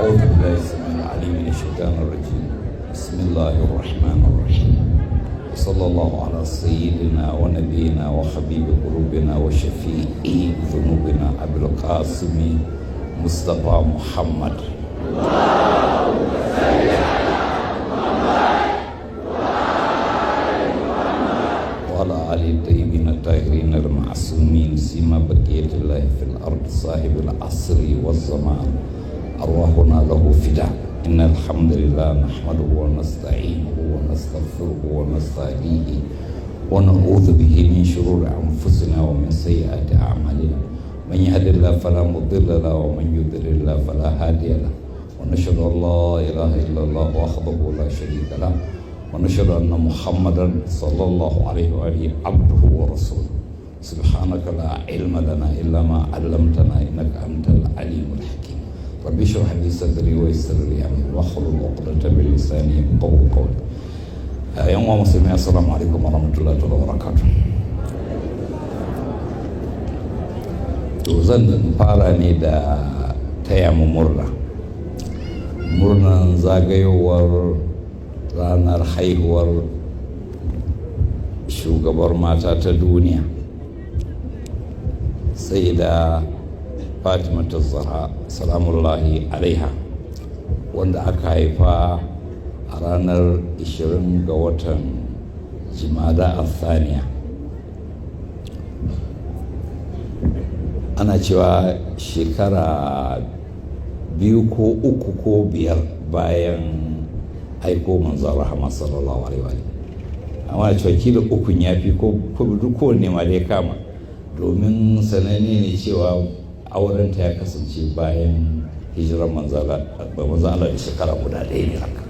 أعوذ بالله السميع العليم من الشيطان الرجيم. بسم الله الرحمن الرحيم. وصلى الله على سيدنا ونبينا وحبيب قلوبنا وشفيع ذنوبنا أبي القاسم مصطفى محمد، وعلى آله الطيبين الطاهرين المعصومين، سيما بقية الله في الأرض، صاحب العصر والزمان، أرواحنا له فداء. إن الحمد لله نحمده ونستعينه ونستغفره ونستهديه ونعوذ به من شرور أنفسنا ومن سيئات أعمالنا. من يهد الله فلا مضل له ومن يضلل الله فلا هادي له. ونشهد أن لا إله إلا الله وحده لا شريك له، ونشهد أن محمدا صلى الله عليه وآله عبده ورسوله. سبحانك لا علم لنا إلا ما علمتنا إنك أنت العليم الحكيم. رب اشرح لي صدري ويسر لي أمري واحلل عقدة من لساني يفقهوا قولي. 'Yan uwa musulmi، السلام عليكم ورحمة الله وبركاته. To, zan fara ne da taya mu murna, murnan zagayowar ranar haihuwar shugabar mata ta duniya, sai da Fatima ta Zahra سلام الله عليها، wanda aka haifa a ranar 20 ga watan Jimada Athaniya. Ana cewa shekara 2 ko 3 ko 5 bayan aiko manzon rahama صلى الله عليه wa. Amma cewa kila ukun ya fi, ko duk kowanne ma dai kama, domin sananne ne cewa aurenta ya kasance bayan hijirar manzon Allah da shekara guda ɗaya ne haka.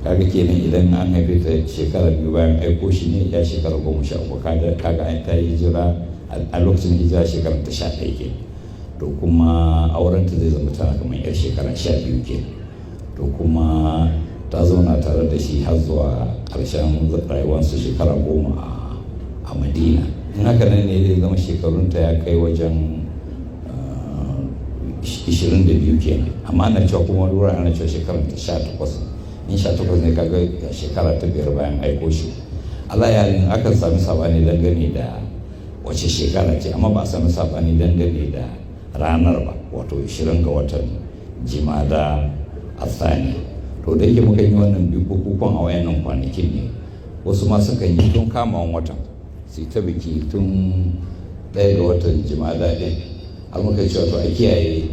Kaga kenan idan an haife ta shekara 2 bayan aiko shi ne, ya shekara 13. Kaga an ta yi hijira a lokacin hijira shekarar ta 11 kenan. To, kuma aurenta zai zama tana kamar yar shekara 12 kenan. To, kuma ta zauna tare da shi har zuwa ƙarshen rayuwarsu, shekara 10 a Madina. In haka nan ne, zai zama shekarunta ya kai wajen 22 kenan. Amma ana cewa kuma wani ana cewa shekarar ta 18. In 18 ne, kaga shekara ta 5 bayan aiko shi. Allah ya akan sami sabani dangane da wace shekara ce, amma ba a sami sabani dangane da ranar ba, wato 20 ga watan Jimada Athani. To, da yake muka yi wannan bukukuwan a wayannan kwanakin ne, wasu ma sukan yi tun kamawan watan, su ta biki tun 1 ga watan Jimada din. Har muka cewa to, a kiyaye,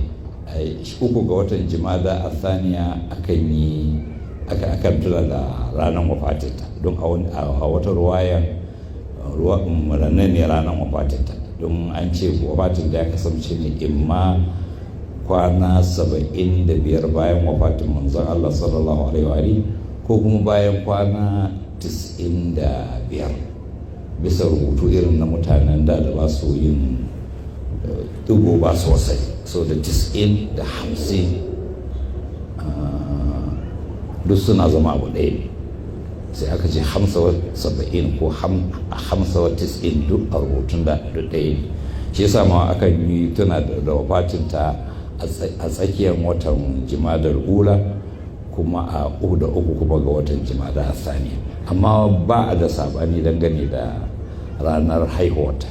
3 ga watan Jimada Athaniya akan yi akan tuna da ranar wafatinta, don a wata ruwayan ranar ne ranar wafatinta, don an ce wafatin da ya kasance ne imma kwana 75 bayan wafatin manzon Allah صلى الله عليه وآله، ko kuma bayan kwana 95, bisa rubutu irin na mutanen da da ba su yin digo ba sosai. So da 90 da 50 duk suna zama abu ɗaya ne. Sai aka ce 75 ko 95, duk a rubutun da duk ɗaya ne. Shi yasa ma akan yi tuna da wafatinta a tsakiyar watan Jimadar Ula, kuma a uku da uku kuma ga watan Jimada Saniya. Amma ba a da sabani dangane da ranar haihuwarta.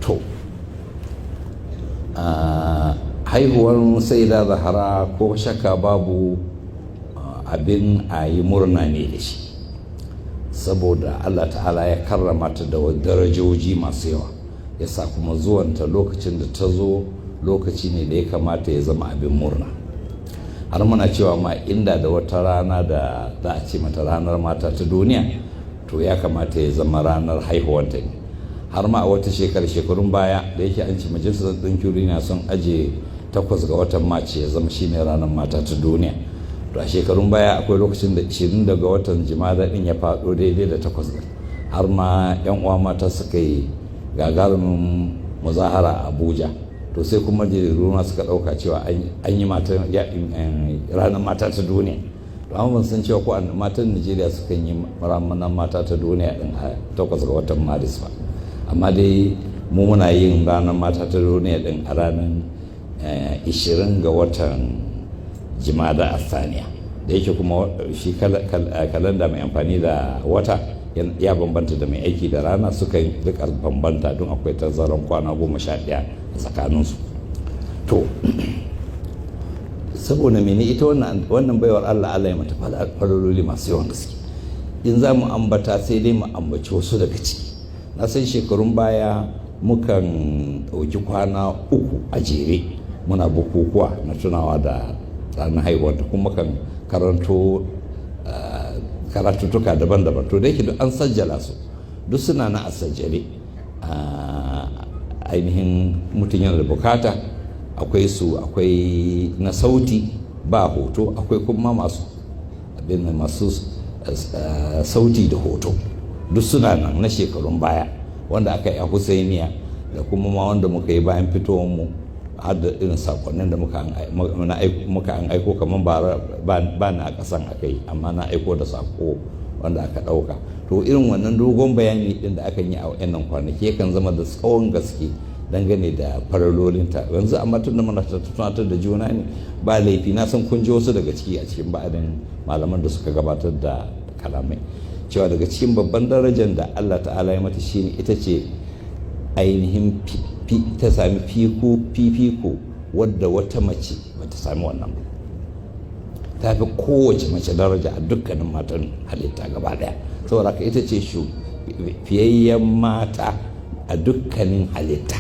To, haihuwar Saida Zahara, ko shakka babu, abin a yi murna ne da shi, saboda Allah Ta'ala ya karrama ta da darajoji masu yawa, ya sa kuma zuwanta, lokacin da ta zo, lokaci ne da ya kamata ya zama abin murna. Har muna cewa ma inda da wata rana da za a ce mata ranar mata ta duniya, to ya kamata ya zama ranar haihuwanta ne. Har ma a wata shekara, shekarun baya, da yake an ce Majalisar Ɗinkin Duniya sun aje 8 ga watan Mace ya zama shine ranar mata ta duniya. To, a shekarun baya akwai lokacin da 20 daga watan Jimada din ya faɗo daidai da 8, har ma yan uwa mata suka yi gagarumin muzahara a Abuja. To, sai kuma jaridu ma suka ɗauka cewa an yi ranar mata ta duniya. To, amma ban san cewa ko matan Najeriya sukan yi ranar mata ta duniya din a 8 ga watan Maris ba. Amma dai mu muna yin ranar mata ta duniya din a ranar 20 ga watan Jimada Athaniya. Da yake kuma shi kalanda mai amfani da wata ya bambanta da mai aiki da rana, suka rika bambanta don akwai tazaran kwana 11 a tsakaninsu. To, saboda mene ita wannan baiwar Allah, Allah ya mata falaloli masu yawan gaske, in za mu ambata sai dai mu ambaci wasu daga ciki. Na san shekarun baya mukan ɗauki kwana 3 a jere muna bukukuwa na tunawa da ranar haihuwarta, kuma mukan karanto karatuttuka daban-daban. To, da yake duk an sajjala su, duk suna na a sajjale, ainihin mutum yana da bukata akwai su. Akwai na sauti ba hoto, akwai kuma masu abin masu sauti da hoto. Duk suna nan na shekarun baya wanda aka yi a Husainiya, da kuma ma wanda muka yi bayan fitowar mu, har da irin sakonnin da muka an aiko. Kamar ba na kasan aka yi, amma na aiko da sako wanda aka ɗauka. To, irin wannan dogon bayani din da aka yi a wannan kwanaki yakan zama da tsawon gaske dangane da faralolinta. Yanzu amma tun da muna tunatar da juna ne, ba laifi. Na san kun ji wasu daga ciki a cikin ba'adin malaman da suka gabatar da kalamai, cewa daga cikin babban darajar da Allah Ta'ala ya mata shine ita ce ainihin ta sami fifiko wadda wata mace bata sami wannan ba. Ta fi kowace mace daraja a dukkanin matan halitta gaba daya. Saboda haka ita ce fiyayyen mata a dukkanin halitta.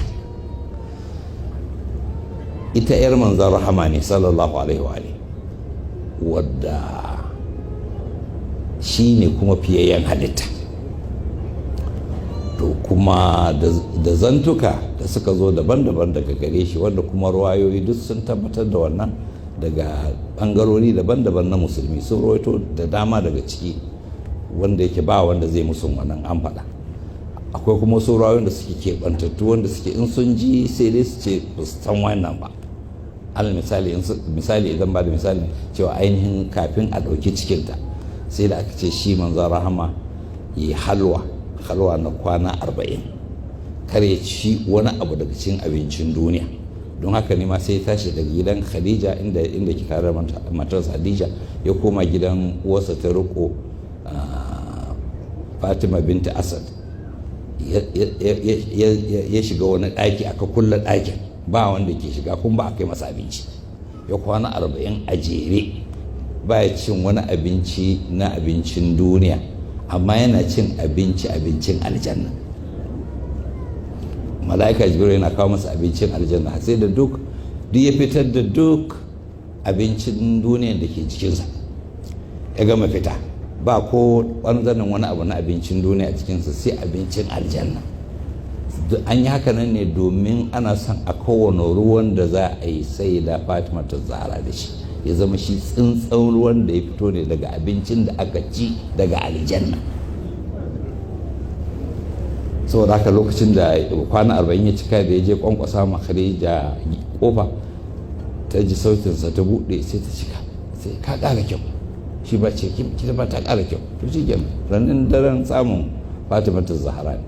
Ita 'yar manzon rahama ne sallallahu alaihi wa, wadda shi ne kuma fiyayyen halitta. To, kuma da zantuka da suka zo daban-daban daga gare shi, wanda kuma ruwayoyi duk sun tabbatar da wannan daga bangarori daban-daban na musulmi, sun rawaito da dama daga ciki, wanda yake ba wanda zai musu wannan an faɗa. Akwai kuma wasu ruwayoyin da suke keɓantattu, wanda suke in sun ji sai dai su ce ba su san wannan ba. Alal misali, misali idan ba da misali cewa ainihin kafin a ɗauki cikinta, sai da aka ce shi manzon rahama yi halwa, halwa na kwana 40, kar ya ci wani abu daga cikin abincin duniya. Don haka ne ma sai ya tashi daga gidan Khadija, inda ke tare da matarsa Khadija, ya koma gidan uwarsa ta riko, Fatima binta Asad. Ya shiga wani ɗaki, aka kulle ɗakin, ba wanda ke shiga, kuma ba a kai masa abinci. Ya kwana 40 a jere ba ya cin wani abinci na abincin duniya, amma yana cin abinci, abincin aljanna. Mala'ika Jibril yana kawo masa abincin aljanna, sai da duk ya fitar da duk abincin duniyan da ke jikinsa. Ya gama fita, ba ko ɓangaren wani abu na abincin duniya a cikinsa sai abincin aljanna. An yi haka nan ne domin ana son a kowane ruwan da za a yi sai da Fatima ta Zahra da shi ya zama shi tsintsan ruwan da ya fito ne daga abincin da aka ci daga aljanna. Saboda haka lokacin da kwana 40 ya cika, da ya je kwankwasa ma Khadija kofa, ta ji sautinsa, ta buɗe, sai ta cika, sai ka ƙara kyau. Shi ba ce ki ba ta ƙara kyau. To, shi kenan, ranar daren samun Fatima ta Zahra ne.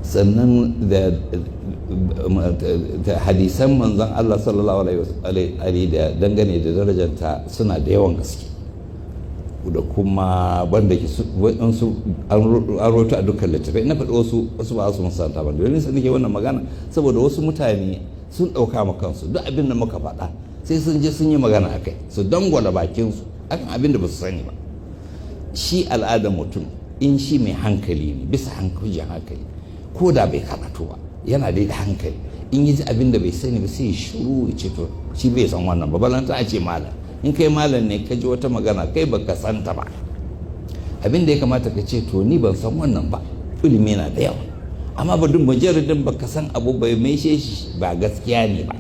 Sannan da hadisan manzon Allah sallallahu alaihi da dangane da darajarta suna da yawan gaske, da kuma wanda ke waɗansu an rawaito a dukkan littattafai. Na faɗi wasu, wasu ba su musanta ba. Domin sai nake wannan magana saboda wasu mutane sun ɗauka ma kansu duk abin da muka faɗa sai sun je sun yi magana a kai, su dangwala bakinsu akan abin da ba su sani ba. Shi al'adar mutum, in shi mai hankali ne, bisa hujjan hankali, ko da bai karatu ba, yana dai da hankali, in yi ji abin da bai sani ba sai ya shiru, ya ce to shi bai san wannan ba. Balanta a ce malam. In kai malam ne, ka ji wata magana kai baka san ta ba, abin da ya kamata ka ce, "To, ni ban san wannan ba." Ilimi na da yawa, amma ba duk mujarradin baka san abu bai mai shi ba gaskiya ne ba.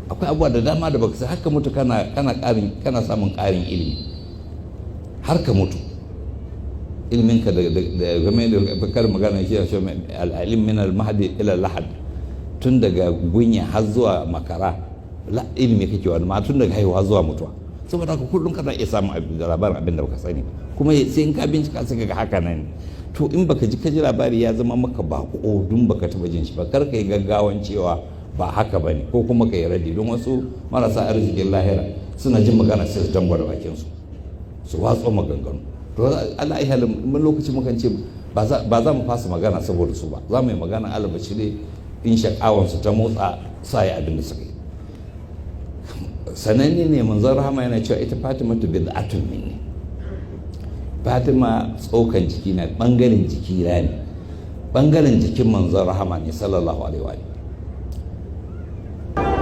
Akwai abubuwa da dama da baka san, haka mutu kana ƙarin, kana samun ƙarin ilimi har ka mutu. Ilimin ka da game da kar magana shi shi al-ilm min al-mahdi ila al-lahad, tun daga gunya har zuwa makara ilimi kake wani ma, tun daga haihuwa zuwa mutuwa. Saboda haka kullum kana iya samun labarin abin da baka sani ba, kuma sai in ka bincika sai ga haka nan. To, in baka ji, ka ji labari ya zama maka bako dun baka taba jin shi ba, kar ka yi gaggawan cewa Ba haka ba ne, ko kuma ka yi raddi, don wasu marasa arzikin lahira suna jin magana sai su dangwara bakinsu su watso maganganu. To, Allah ya halin mun lokaci mukan ce ba za mu fasa magana saboda su ba, za mu yi magana, alabashi ne in shakawansu ta motsa sa yi abin da suka yi. Sananne ne, manzon rahama yana cewa ita Fatima tu bid'atun minni, Fatima tsokan jiki na, bangaren jiki na ne, bangaren jikin manzon rahama ne sallallahu alaihi wa.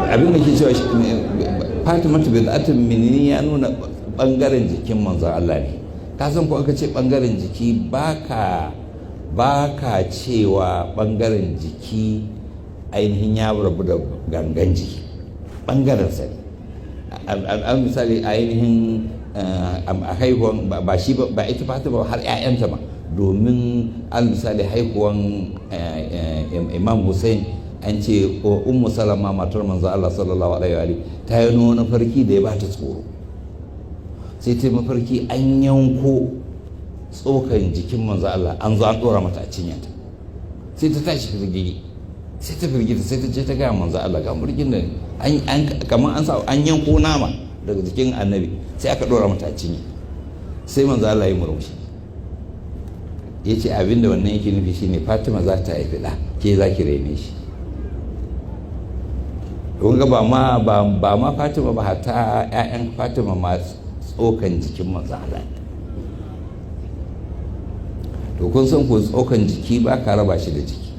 Abin da ke cewa Fatima tu bid'atun minni ya nuna bangaren jikin manzon Allah ne. Ka san ko aka ce bangaren jiki, baka baka cewa bangaren jiki ainihin ya rabu da gangan jiki, bangaren sa ne. An misali, ainihin a haihuwan ba shi ba, ita Fatima har 'ya'yanta ma, domin an misali haihuwan Imam Hussein, an ce Ummu Salama, matar manzo Allah sallallahu alaihi wa, ta yi wani farki da ya bata tsoro. Sai ta mafarki an yanko tsokan jikin manzo Allah, an zo an dora mata a cinyanta. Sai ta tashi firgigi, sai ta firgita, sai ta je ta gaya manzo Allah ga murgin da an kamar an sa an yanko nama daga jikin Annabi, sai aka dora mata a cinya. Sai manzo Allah ya murmushi, ya ce abinda wannan yake nufi shine Fatima za ta haifi ɗa, ke za ki raine shi. Kun ga ba ma Fatima ba, hatta 'ya'yan Fatima ma tsokan jikin manzo Allah. To, kun san ko tsokan jiki ba ka raba shi da jiki.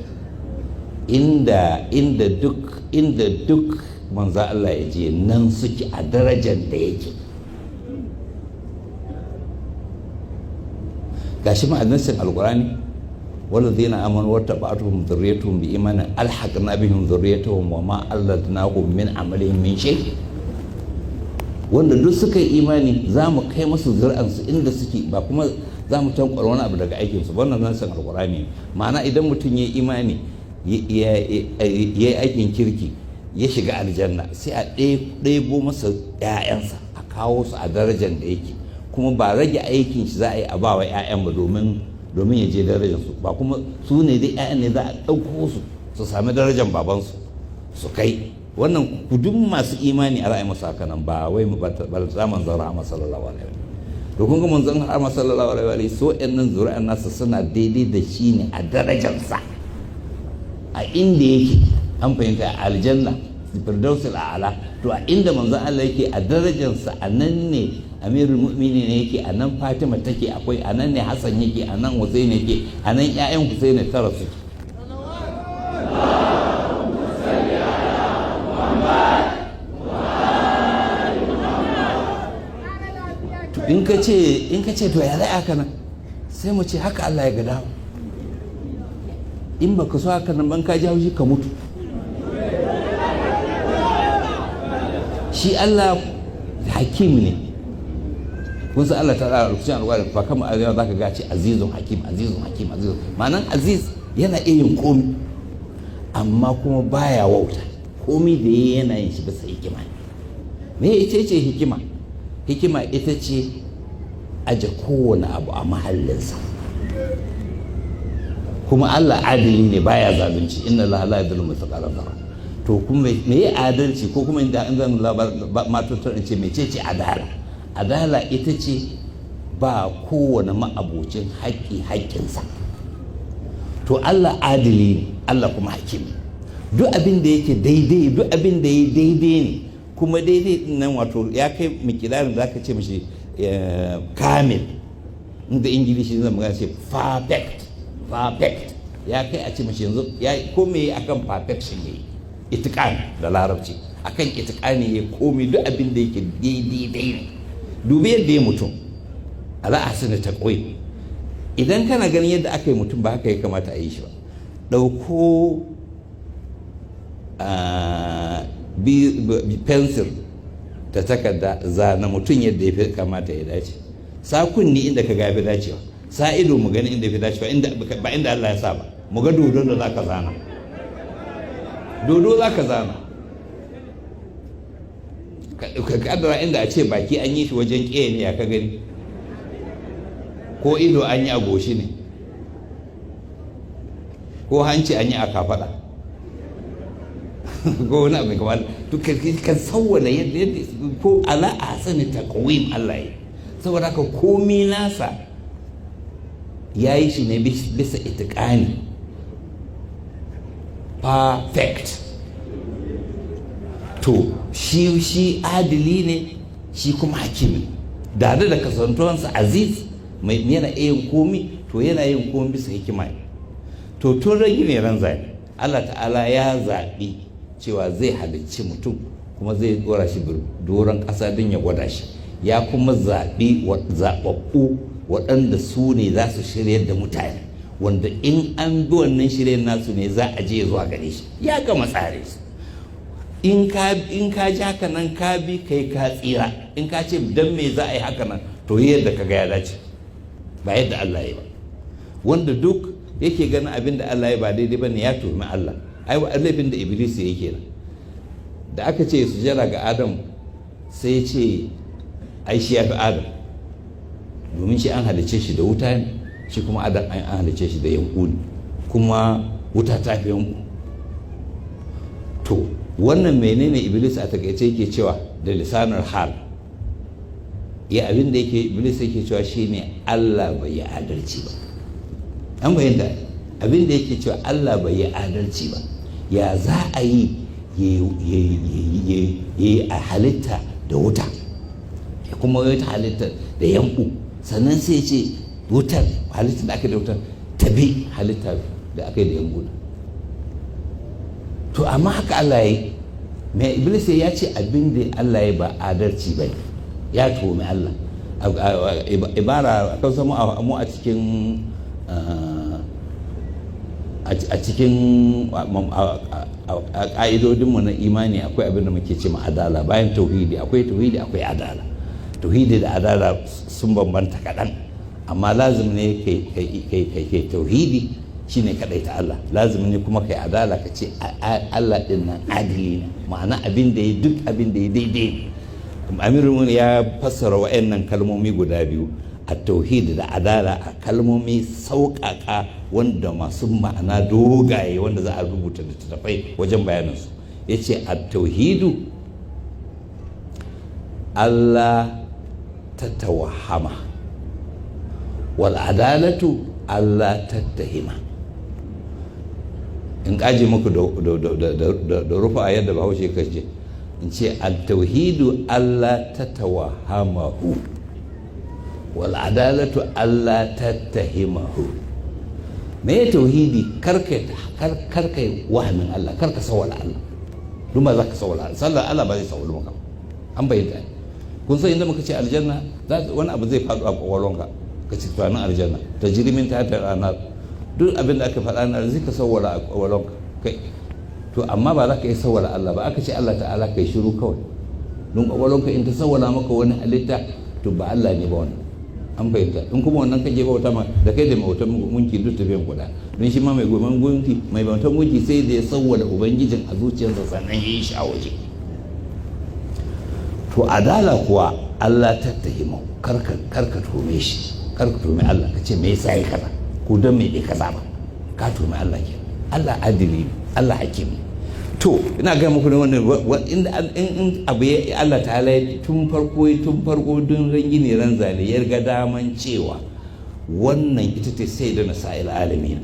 Inda duk manzo Allah ya je, nan suke a darajar da yake. Gashi ma nassin Alqur'ani: والذين امنوا واتبعتهم ذريتهم بايمان الحقنا بهم ذريتهم وما ألتناهم من عملهم من شيء. Wanda duk suka yi imani, za mu kai musu zuri'ansu inda suke, ba kuma za mu tankwar wani abu daga aikinsu. Wannan nassin Alqur'ani. Ma'ana, idan mutum ya yi imani, ya yi aikin kirki, ya shiga aljanna, sai a ɗebo masa 'ya'yansa a kawo su a darajar da yake, kuma ba rage aikin shi za a yi a ba wa 'ya'yan ba domin ya je darajar su ba, kuma su ne dai 'ya'yan ne za a ɗauko su su sami darajar babansu su kai. Wannan kudin masu imani a ra'ayin masu haka nan, ba wai ba za manzon rahama sallallahu alaihi wa. To, kun ga manzon rahama sallallahu alaihi wa, so nan zuri'an nasa suna daidai da shi ne a darajarsa a inda yake. An fahimta? A aljanna firdausul a'la. To, a inda manzon Allah yake a darajarsa, a nan ne Amirul Mu'minin ne yake, a nan Fatima take akwai, a nan ne Hassan yake, a nan Hussein yake, a nan ƴaƴan Hussein tara suke. To, in ka ce to ya zai haka nan, sai mu ce haka Allah ya ga dama. In baka so haka nan ban, ka ji haushi, ka mutu. Shi Allah hakim ne. Kun san Allah ta tsara rukun alwari fa kama a zaka ga ce azizun hakim, azizun hakim, azizun. Ma'anan aziz, yana iya yin komi, amma kuma baya wauta. Komi da yayi, yana yin shi bisa hikima. Me ita ce hikima? Hikima ita ce aje kowane abu a mahallinsa. Kuma Allah adali ne, baya zalunci. Inna Allah la yadhlimu mithqala dharra. To, kuma me ya adalci? Ko kuma inda in zan matotar in ce mece ce adala? Adala ita ce ba kowane ma'abocin haƙƙi haƙƙinsa. To, Allah adali ne, Allah kuma hakimi. Duk abin da yake daidai, duk abin da ya daidai ne, kuma daidai din nan wato ya kai mikilarin da aka ce mishi kamil, inda Ingilishi zan magana ce perfect. Perfect ya kai a ce mishi yanzu ya kome akan perfection, yayi itiqan da Larabci, akan itiqani ya komai. Duk abin da yake daidai dai ne. Dubi yadda ya mutum ala ahsani taqwim. Idan kana ganin yadda aka yi mutum ba haka ya kamata a yi shi ba, ɗauko pencil ta takarda, zana mutum yadda ya fi kamata ya dace. Sa kunni inda ka ga fi dacewa, sa ido mu gani inda ya fi dacewa, inda ba inda Allah ya sa ba. Mu ga dodon da zaka zana, dodo zaka zana. Ka kaddara inda a ce baki an yi shi wajen ƙeya ne, ya ka gani? Ko ido an yi a goshi ne, ko hanci an yi a kafaɗa. Ko wani abu kamar to ka sawwala yadda ko ala ahsani taqwim Allah ya. Saboda haka komi nasa ya yi shi ne bisa itiƙani, perfect. To shi adili ne, shi kuma hakimi, da kasantuwansa aziz mai yana yin komi, to yana yin komi bisa hikima. To tun rage ne ran zaɓi, Allah Ta'ala ya zaɓi cewa zai halicci mutum kuma zai dora shi doron ƙasa don ya gwada shi. Ya kuma zaɓi zaɓaɓɓu waɗanda su ne za su shiryar da mutane, wanda in an bi wannan shiryar nasu ne za a je zuwa gare shi. Ya gama tsare su. In ka ji haka nan, ka bi, kai ka tsira. In ka ce dan me za a yi haka nan, to yadda ka ga ya dace, ba yadda Allah ya ba. Wanda duk yake ganin abin da Allah ya ba daidai ba ne, ya tuhumi Allah. Ai laifin da Iblis ya kenan. Da aka ce sujada ga Adam, sai ya ce ai shi ya fi Adam, domin shi an halicce shi da wuta ne, shi kuma Adam an halicce shi da yumɓu ne, kuma wuta ta fi yumɓu. To wannan menene Iblis a takaice yake cewa da lisanar hal? Ya abin da yake Iblis yake cewa shine Allah bai yi adalci ba. An fahimta? Abin da yake cewa, Allah bai yi adalci ba. Ya za a yi yi a halitta da wuta, ya kuma yi halitta da yumɓu? Sannan sai ce wutar, halitta da aka da wutar, ta bi halitta da aka yi da yumɓu. To amma haka Allah ya yi. Mai Iblis ya ce? Abin da Allah ya ba adalci ba, ya tuhumi Allah. Ibara kan samu mu a cikin ƙa'idodinmu na imani, akwai abin da muke ce ma adala. Bayan tauhidi, akwai tauhidi, akwai adala. Tauhidi da adala sun bambanta kaɗan, amma lazim ne kai tauhidi, shine kaɗai ta Allah. Lazim ne kuma kai adala, ka ce Allah ɗin nan adili ne, ma'ana abin da ya duk abin da ya daidai ne. Amirul ya fassara wa'annan kalmomi guda biyu, a tauhid da adala, a kalmomi sauƙaƙa wanda masu ma'ana dogaye, wanda za a rubuta littattafai wajen bayaninsu. Ya ce a tauhidu Allah ta tawahama, wal adalatu Allah tattahima. In kaje muku da rufa a yadda Bahaushe ka ce, in ce al-tauhidu Allah ta tawahamahu, wal adalatu Allah tattahimahu. Me ya tauhidi? Karka karka wahamin Allah, karka sawala Allah, duk ba za ka sawala Allah. Sallar Allah ba zai sawala maka. An bayyana. Kun san inda muka ce aljanna, wani abu zai faɗo a kwakwalwanka, ka ci tunanin aljanna ta jirimin ta ranar, duk abin da aka faɗa na zai ka sawara a kwakwalwanka kai. To amma ba za ka yi sawara Allah ba. Aka ce Allah Ta'ala kai shiru kawai, don kwakwalwanka in ta sawara maka wani halitta, to ba Allah ne ba wannan. An fahimta? In kuma wannan kake bauta ma, da kai da mai bautan gunki duk tafiyan kuɗa, don shi ma mai goman gunki, mai bautan gunki, sai da ya sawwala ubangijin a zuciyarsa sannan ya yi shi a waje. To adala kuwa, Allah tattahima, karka karka tuhume shi, karka tuhume Allah, ka ce me yasa yi kaza ko don me bai kaza ba. Ka tuhumi Allah ke. Allah adili ne, Allah hakimi. To ina ga muku ne wannan, inda in abu ya Allah Ta'ala tun farko dun rangi ne ran zane, ya ga daman cewa wannan ita ce sai da nisa'il alamin,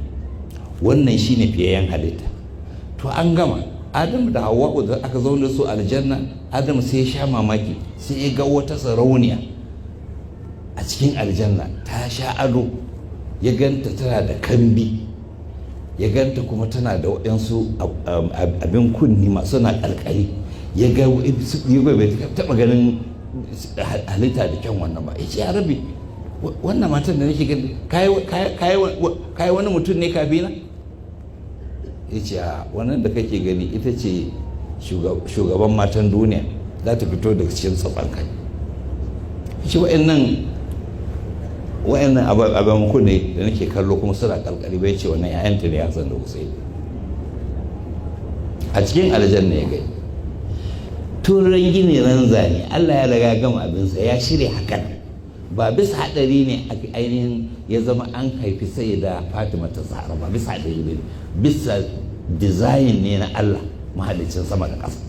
wannan shine fiyayyen halitta. To an gama. Adamu da Hawwa'u da aka zauna su aljanna, Adamu sai ya sha mamaki, sai ya ga wata sarauniya a cikin aljanna ta sha ado. Ya ganta tana da kambi, ya ganta kuma tana da waɗansu abin kunni masu na ƙalƙali. Ya ga bai taɓa ganin halitta da kyan wannan ba. Ya ce, "Ya Rabbi, wannan matan da nake gani, kayi wani mutum ne kafina?" Ya ce, "A wannan da kake gani ita ce shugaban matan duniya, za ta fito daga cikin tsatson kai." Shi wa'annan ababen kunne da nake kallo kuma suna kalkali bai ce wannan 'ya'yanta ne, Hassan da Hussein. A cikin aljanna ya gani. Tun ran gini ran zane, Allah ya riga gama abinsa, ya shirya hakan. Ba bisa hadari ne ainihin ya zama an haifi sai da Fatima ta Zahra ba, bisa hadari ne, bisa design ne na Allah. Mahalicin sama da ƙasa.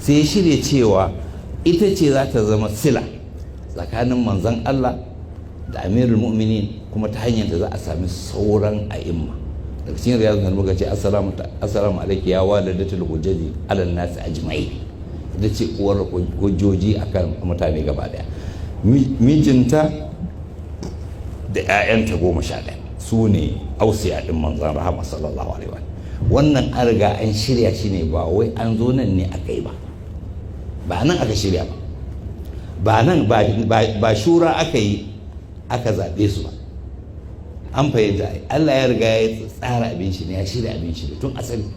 Sai ya shirya cewa ita ce za ta zama sila tsakanin Manzon Allah da Amirul Mu'minin, kuma ta hanyar da za a sami sauran a'imma. Daga cikin riyadu da muka ce, "Assalamu, assalamu alayki ya walidatul hujjaji ala nasi ajma'i." Ita ce uwar hujjoji akan mutane gaba daya. Mijinta da 'ya'yanta 11 su ne ausiya din Manzon rahama sallallahu alaihi wa. Wannan an riga an shirya shi ne, ba wai an zo nan ne aka yi ba. Ba nan aka shirya ba, ba nan ba shura aka yi aka zaɓe su ba. An fahimta? Allah ya riga ya tsara abin shi ne, ya shirya abin shi ne tun asali.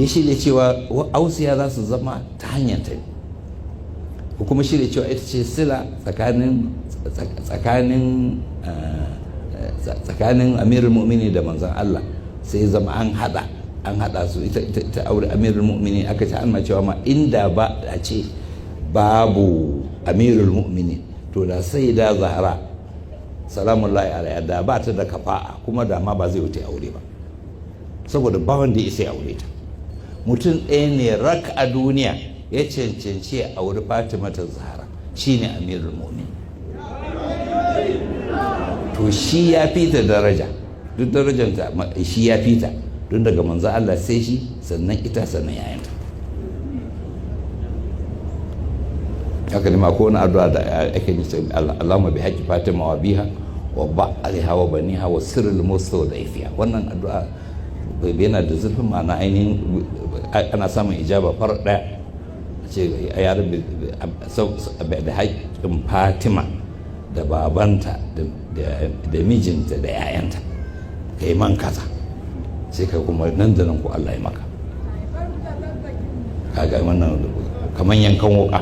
Ya shirya cewa ausiya za su zama ta hanyar ta ne, ko kuma shirya cewa ita ce sila tsakanin Amirul Mu'mini da Manzon Allah. Sai zama an hada su, ita ta aure Amirul Mu'mini. Aka ce an cewa ma inda ba a ce babu Amirul Mu'mini, to da sai da Zahra salamullahi alaiha da ba ta da kafa'a, kuma da ma ba zai wuce aure ba, saboda ba wanda ya isa ya aure ta. Mutum ɗaya ne rak a duniya ya cancanci ya auri Fatima ta Zahra, shine Amirul Mu'min. To shi ya fita daraja, duk darajanta shi ya fita, don daga Manzo Allah sai shi, sannan ita, sannan yayanta. Haka ne ma ko wani addu'a da ake yi, sai "Allahumma bi haqqi Fatima wa biha wa ba'aliha wa baniha wa sirril mustawda'ifiha". Wannan addu'a yana da zurfin ma'ana. Ainihin ana samun ijaba far daya. Ce ya Rabbi, da haƙƙin Fatima da babanta da mijinta da 'ya'yanta, ka yi man kaza. Sai ka kuma nan da nan ko Allah ya maka. Kaga wannan kaman yankan wuka.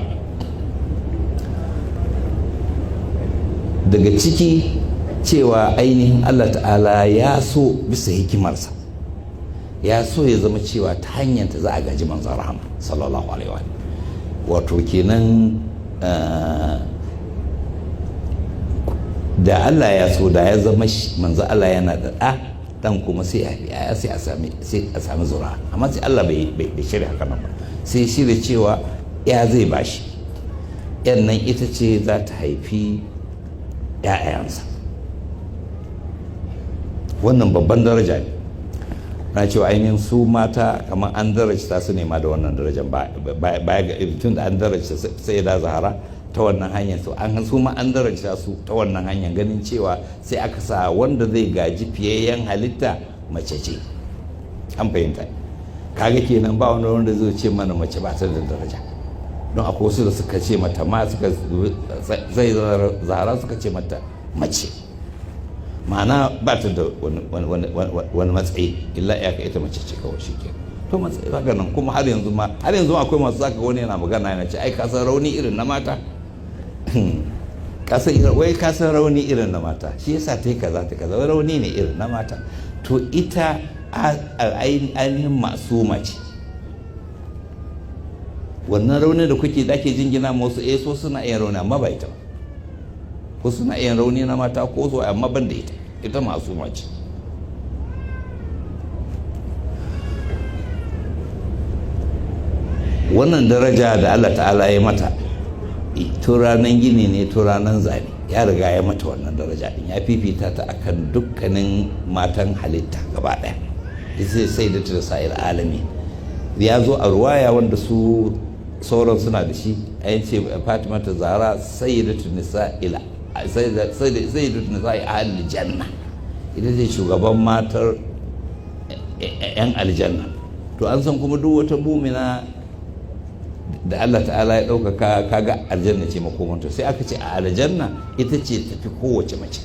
Daga ciki cewa ainihin Allah Ta'ala ya so, bisa hikimarsa, ya so ya zama cewa ta hanyar ta za a gaji Manzon rahama sallallahu alaihi wa. Wato kenan da Allah ya so, da ya zama Manzo Allah yana da ɗa, dan kuma sai a sai a sami zura. Amma sai Allah bai shirya haka nan ba, sai shirya cewa ya zai bashi yan nan, ita ce za ta haifi ‘ya'yansa. Wannan babban daraja ne. Na cewa ainihin su mata kamar an darajta su ne ma da wannan darajar, baya ga tun da an darajta sai da Zahara ta wannan hanyar, su an su ma an darajta su ta wannan hanyar, ganin cewa sai aka sa wanda zai gaji fiyayyen halitta mace ce. An fahimta? Kaga kenan ba wani wanda zai ce mana mace ba ta da daraja, don akwai wasu da suka ce mata ma, suka zai Zahara, suka ce mata mace, ma'ana ba ta da wani matsayi illa iyaka ita mace ce kawai, shi ke to matsayi. Haka nan kuma har yanzu akwai masu, zaka wani yana magana yana ce, "Ai ka san rauni irin na mata, wai ka san rauni irin na mata, shi yasa ta yi kaza, ta kaza, rauni ne irin na mata." To ita ainihin masuma ce. Wannan raunin da kuke da ake jingina ma wasu, eh, so suna iya rauni, amma ba ita ba. Ko suna iya rauni na mata ko so, amma ban da ita. Ita masuma ce. Wannan daraja da Allah Ta'ala ya mata tun ranar gini ne, tun ranar zane, ya riga ya mata wannan daraja din, ya fifita ta akan dukkanin matan halitta gaba daya. Ita sai da ta sa'ir alami. Ya zo a ruwaya wanda su sauran suna da shi, ayin ce Fatima ta Zahra sayyidatu nisa'il, sayyidatu nisa'i ahli janna, ita ce shugaban matar yan aljanna. To an san kuma duk wata mumina da Allah Ta'ala ya ɗaukaka, kaga aljanna ce makomanta. Sai aka ce a aljanna ita ce tafi kowace mace.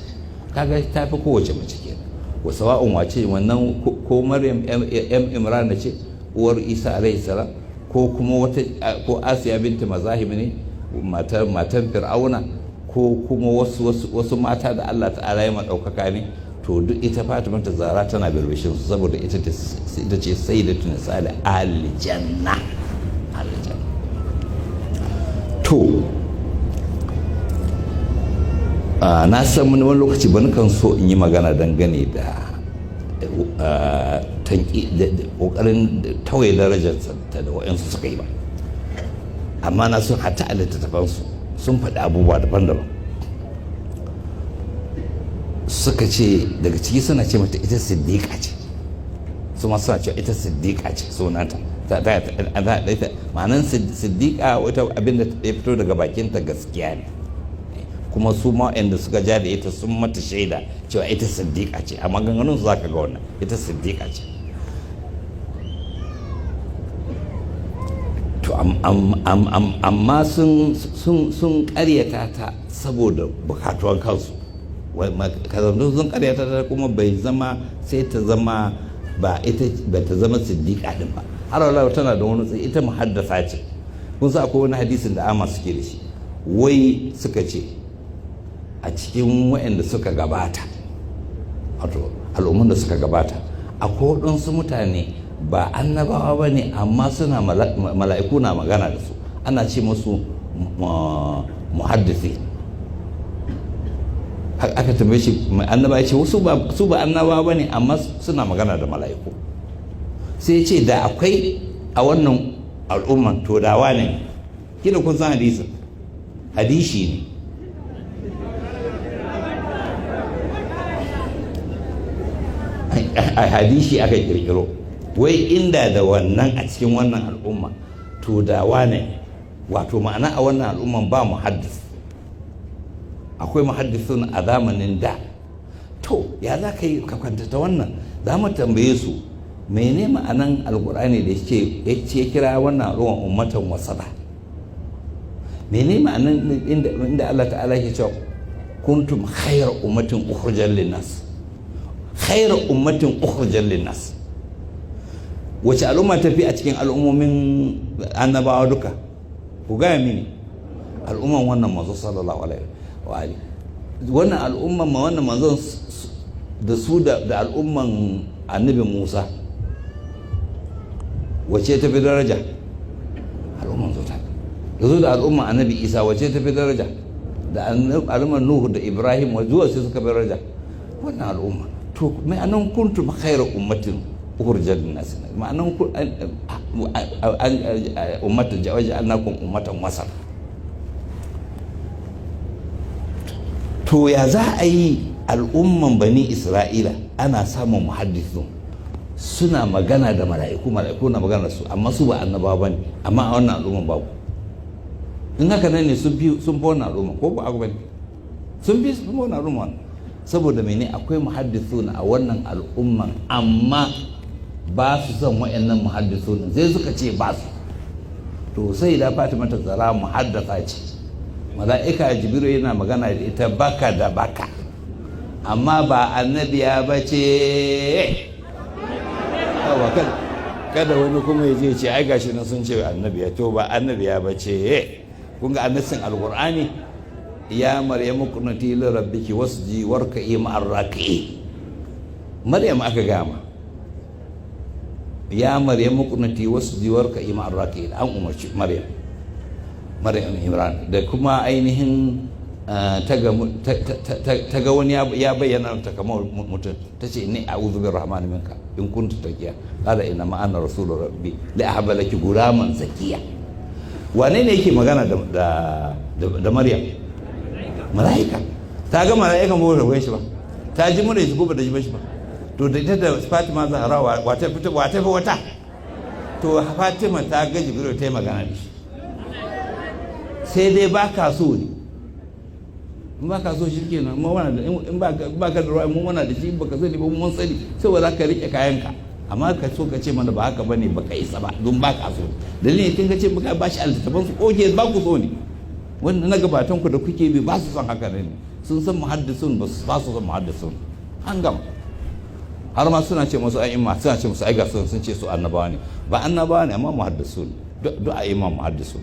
Kaga tafi kowace mace kenan, wa sawa'un wace wannan, ko Maryam yar Imran ce uwar Isa alaihi salam, ko kuma wata, ko Asiya binti Mazahib ne matan Fir'auna, ko kuma wasu mata da Allah Ta'ala ya maɗaukaka ne. To duk ita Fatima ta Zahra tana birbishin su, saboda ita ce sayyidatu nisa'il aljanna, aljanna. To na san wani lokaci ba kan so in yi magana dangane da kokarin tauye darajarsa ta da wa'yansu suka yi ba. Amma na sun hatta a littattafansu sun faɗi abubuwa daban-daban. Suka ce daga ciki suna ce mata ita siddiƙa ce, su ma suna cewa ita siddiƙa ce sunanta. Ma'anan siddiƙa, wata abin da ya fito daga bakinta gaskiya ne. Kuma su ma waɗanda suka ja da ita sun mata shaida cewa ita siddiƙa ce. A maganganun su zaka ga wannan, ita siddiƙa ce. To amma sun ƙaryata ta saboda bukatuwan kansu. Kazantu sun ƙaryata ta, kuma bai zama sai ta zama ba, ita ba ta zama siddiƙa din ba. Har wala tana da wani tsaye, ita muhaddasa ce. Kun sa akwai wani hadisin da ama suke da shi, wai suka ce a cikin waɗanda suka gabata, wato al'umman da suka gabata, akwai waɗansu mutane ba annabawa ba ne, amma suna mala'iku na magana da su, ana ce musu muhaddisi. Aka tambaye shi annaba, ya ce su ba annabawa ba ne, amma suna magana da mala'iku. Sai ya ce da akwai a wannan al'umman, to dawa ne. Kila kun san hadisin, hadishi ne. A hadishi aka kirkiro wai inda da wannan a cikin wannan al'umma, to da wane. Wato ma'ana a wannan al'umman ba muhaddis, akwai muhaddisun a zamanin da. To ya za ka yi ka kwantata wannan? Za mu tambaye su mene ma'anan alkur'ani da ya ce kira wannan al'umma ummatan wasata? Mene ma'anan inda Allah ta'ala ke cewa kuntum khayra ummatin ukhrijat linnas? Khayra ummatin ukhrijat linnas, wace al'umma ta fi a cikin al'ummomin annabawa duka? Ku gaya mini. Al'umman wannan manzo sallallahu alaihi wa alihi. Wannan al'umman ma wannan manzon da su da al'umman annabi Musa, wace ta fi daraja? Al'umman zo ta da su da al'umman annabi Isa, wace ta fi daraja? Da al'umman Nuhu da Ibrahim, zuwa sai suka fi daraja? Wannan al'umma. To mai anan kuntum khairu ummatin ukhrijat lin-nas? Ma'anan ummatan ja'alnakum ummatan wasat. To ya za a yi al'umman bani Isra'ila ana samun muhaddisun suna magana da mala'iku, mala'iku na magana da su, amma su ba annabawa bane, amma a wannan al'umman babu? In haka nan ne, sun fi wannan al'umma, ko ba haka bane? Sun fi wannan al'umma. Saboda mene? Akwai muhaddisun a wannan al'umman, amma ba su son wa'annan muhaddisun, sai suka ce ba su. To sai da Fatima ta Zara muhaddasa ce, mala'ika Jibril yana magana da ita baka da baka, amma ba annabiya ba ce. Kada wani kuma ya je ce ai gashi nan sun ce annabiya, to ba annabiya ba ce. Kun ga annasin alqur'ani, ya Maryamu qunuti li rabbiki wasji warka'i ma'ar raki'i. Maryam aka gama, ya Maryamu qunuti wasji warka'i ma'ar raki'i, an umarci Maryam, Maryam Imran, da kuma ainihin ta ga wani ya bayyana ta kamar mutum, ta ce inni a'udhu birrahmani minka in kunta taqiya, qala inna ma ana rasulu rabbi li ahaba laki gulaman zakiya. Wane ne yake magana da Maryam? Mala'ika. Ta ga mala'ika ba ta shi ba, ta ji mura shi ko ba ta ji shi ba? To da ita da Fatima Zahra, wata fita wata fi wata? To Fatima ta ga Jibril, ta yi magana da shi. Sai dai ba ka so ne. In ba ka so shi kenan, in ba ka da ruwa mun wana da shi, ba ka sani ba mun sani, sai ba za ka rike kayanka. Amma ka so ka ce mana ba haka bane, ba ka isa ba, don ba ka so. Dalilin kin ka ce ba ba shi altaban su, oke, ba ku so ne. Wanda na gabatan ku da kuke bi ba su son haka ne. Sun san muhaddisun, ba su son muhaddisun. An gama. Har ma suna ce musu a'imma, suna ce musu ai ga sun ce su annabawa ne. Ba annabawa ne, amma muhaddisun, duk a'imma muhaddisun.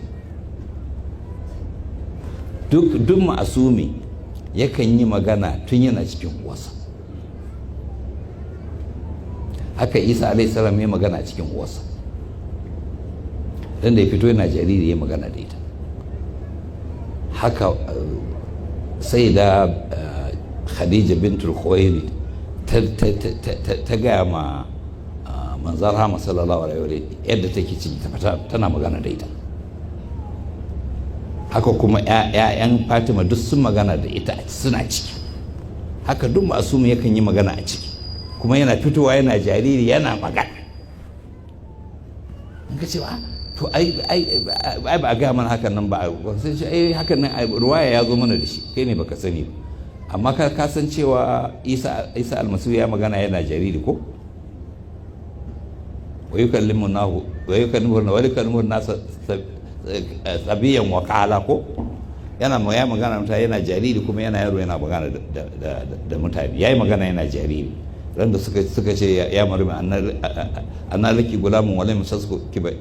Duk ma'asumi yakan yi magana tun yana cikin uwarsa. Haka Isa alaihi salam ya magana cikin uwarsa, dan da ya fito yana jariri ya magana da ita. Haka sai da Khadija bintul Khuwailid ta gaya ma Manzan rahama sallallahu alaihi wa yadda take ciki ta tana magana da ita. Haka kuma 'ya'yan Fatima duk sun magana da ita suna ciki. Haka duk masumi yakan yi magana a ciki, kuma yana fitowa yana jariri yana magana. In ka ce ba to ai ai ba a gaya mana hakan nan ba, sai ce ai hakan nan ruwaya ya zo mana da shi, kai ne baka sani ba. Amma ka san cewa Isa Almasihu ya magana yana jariri ko? Wa yukallimu nahu wa yukallimu wa yukallimu nasa sabiyan wa qala ko? Yana ya magana mutane yana jariri, kuma yana yaro yana magana da mutane. Yayi magana yana jariri ran da suka ce ya Marmi anna laki gulamun wala musasku kiba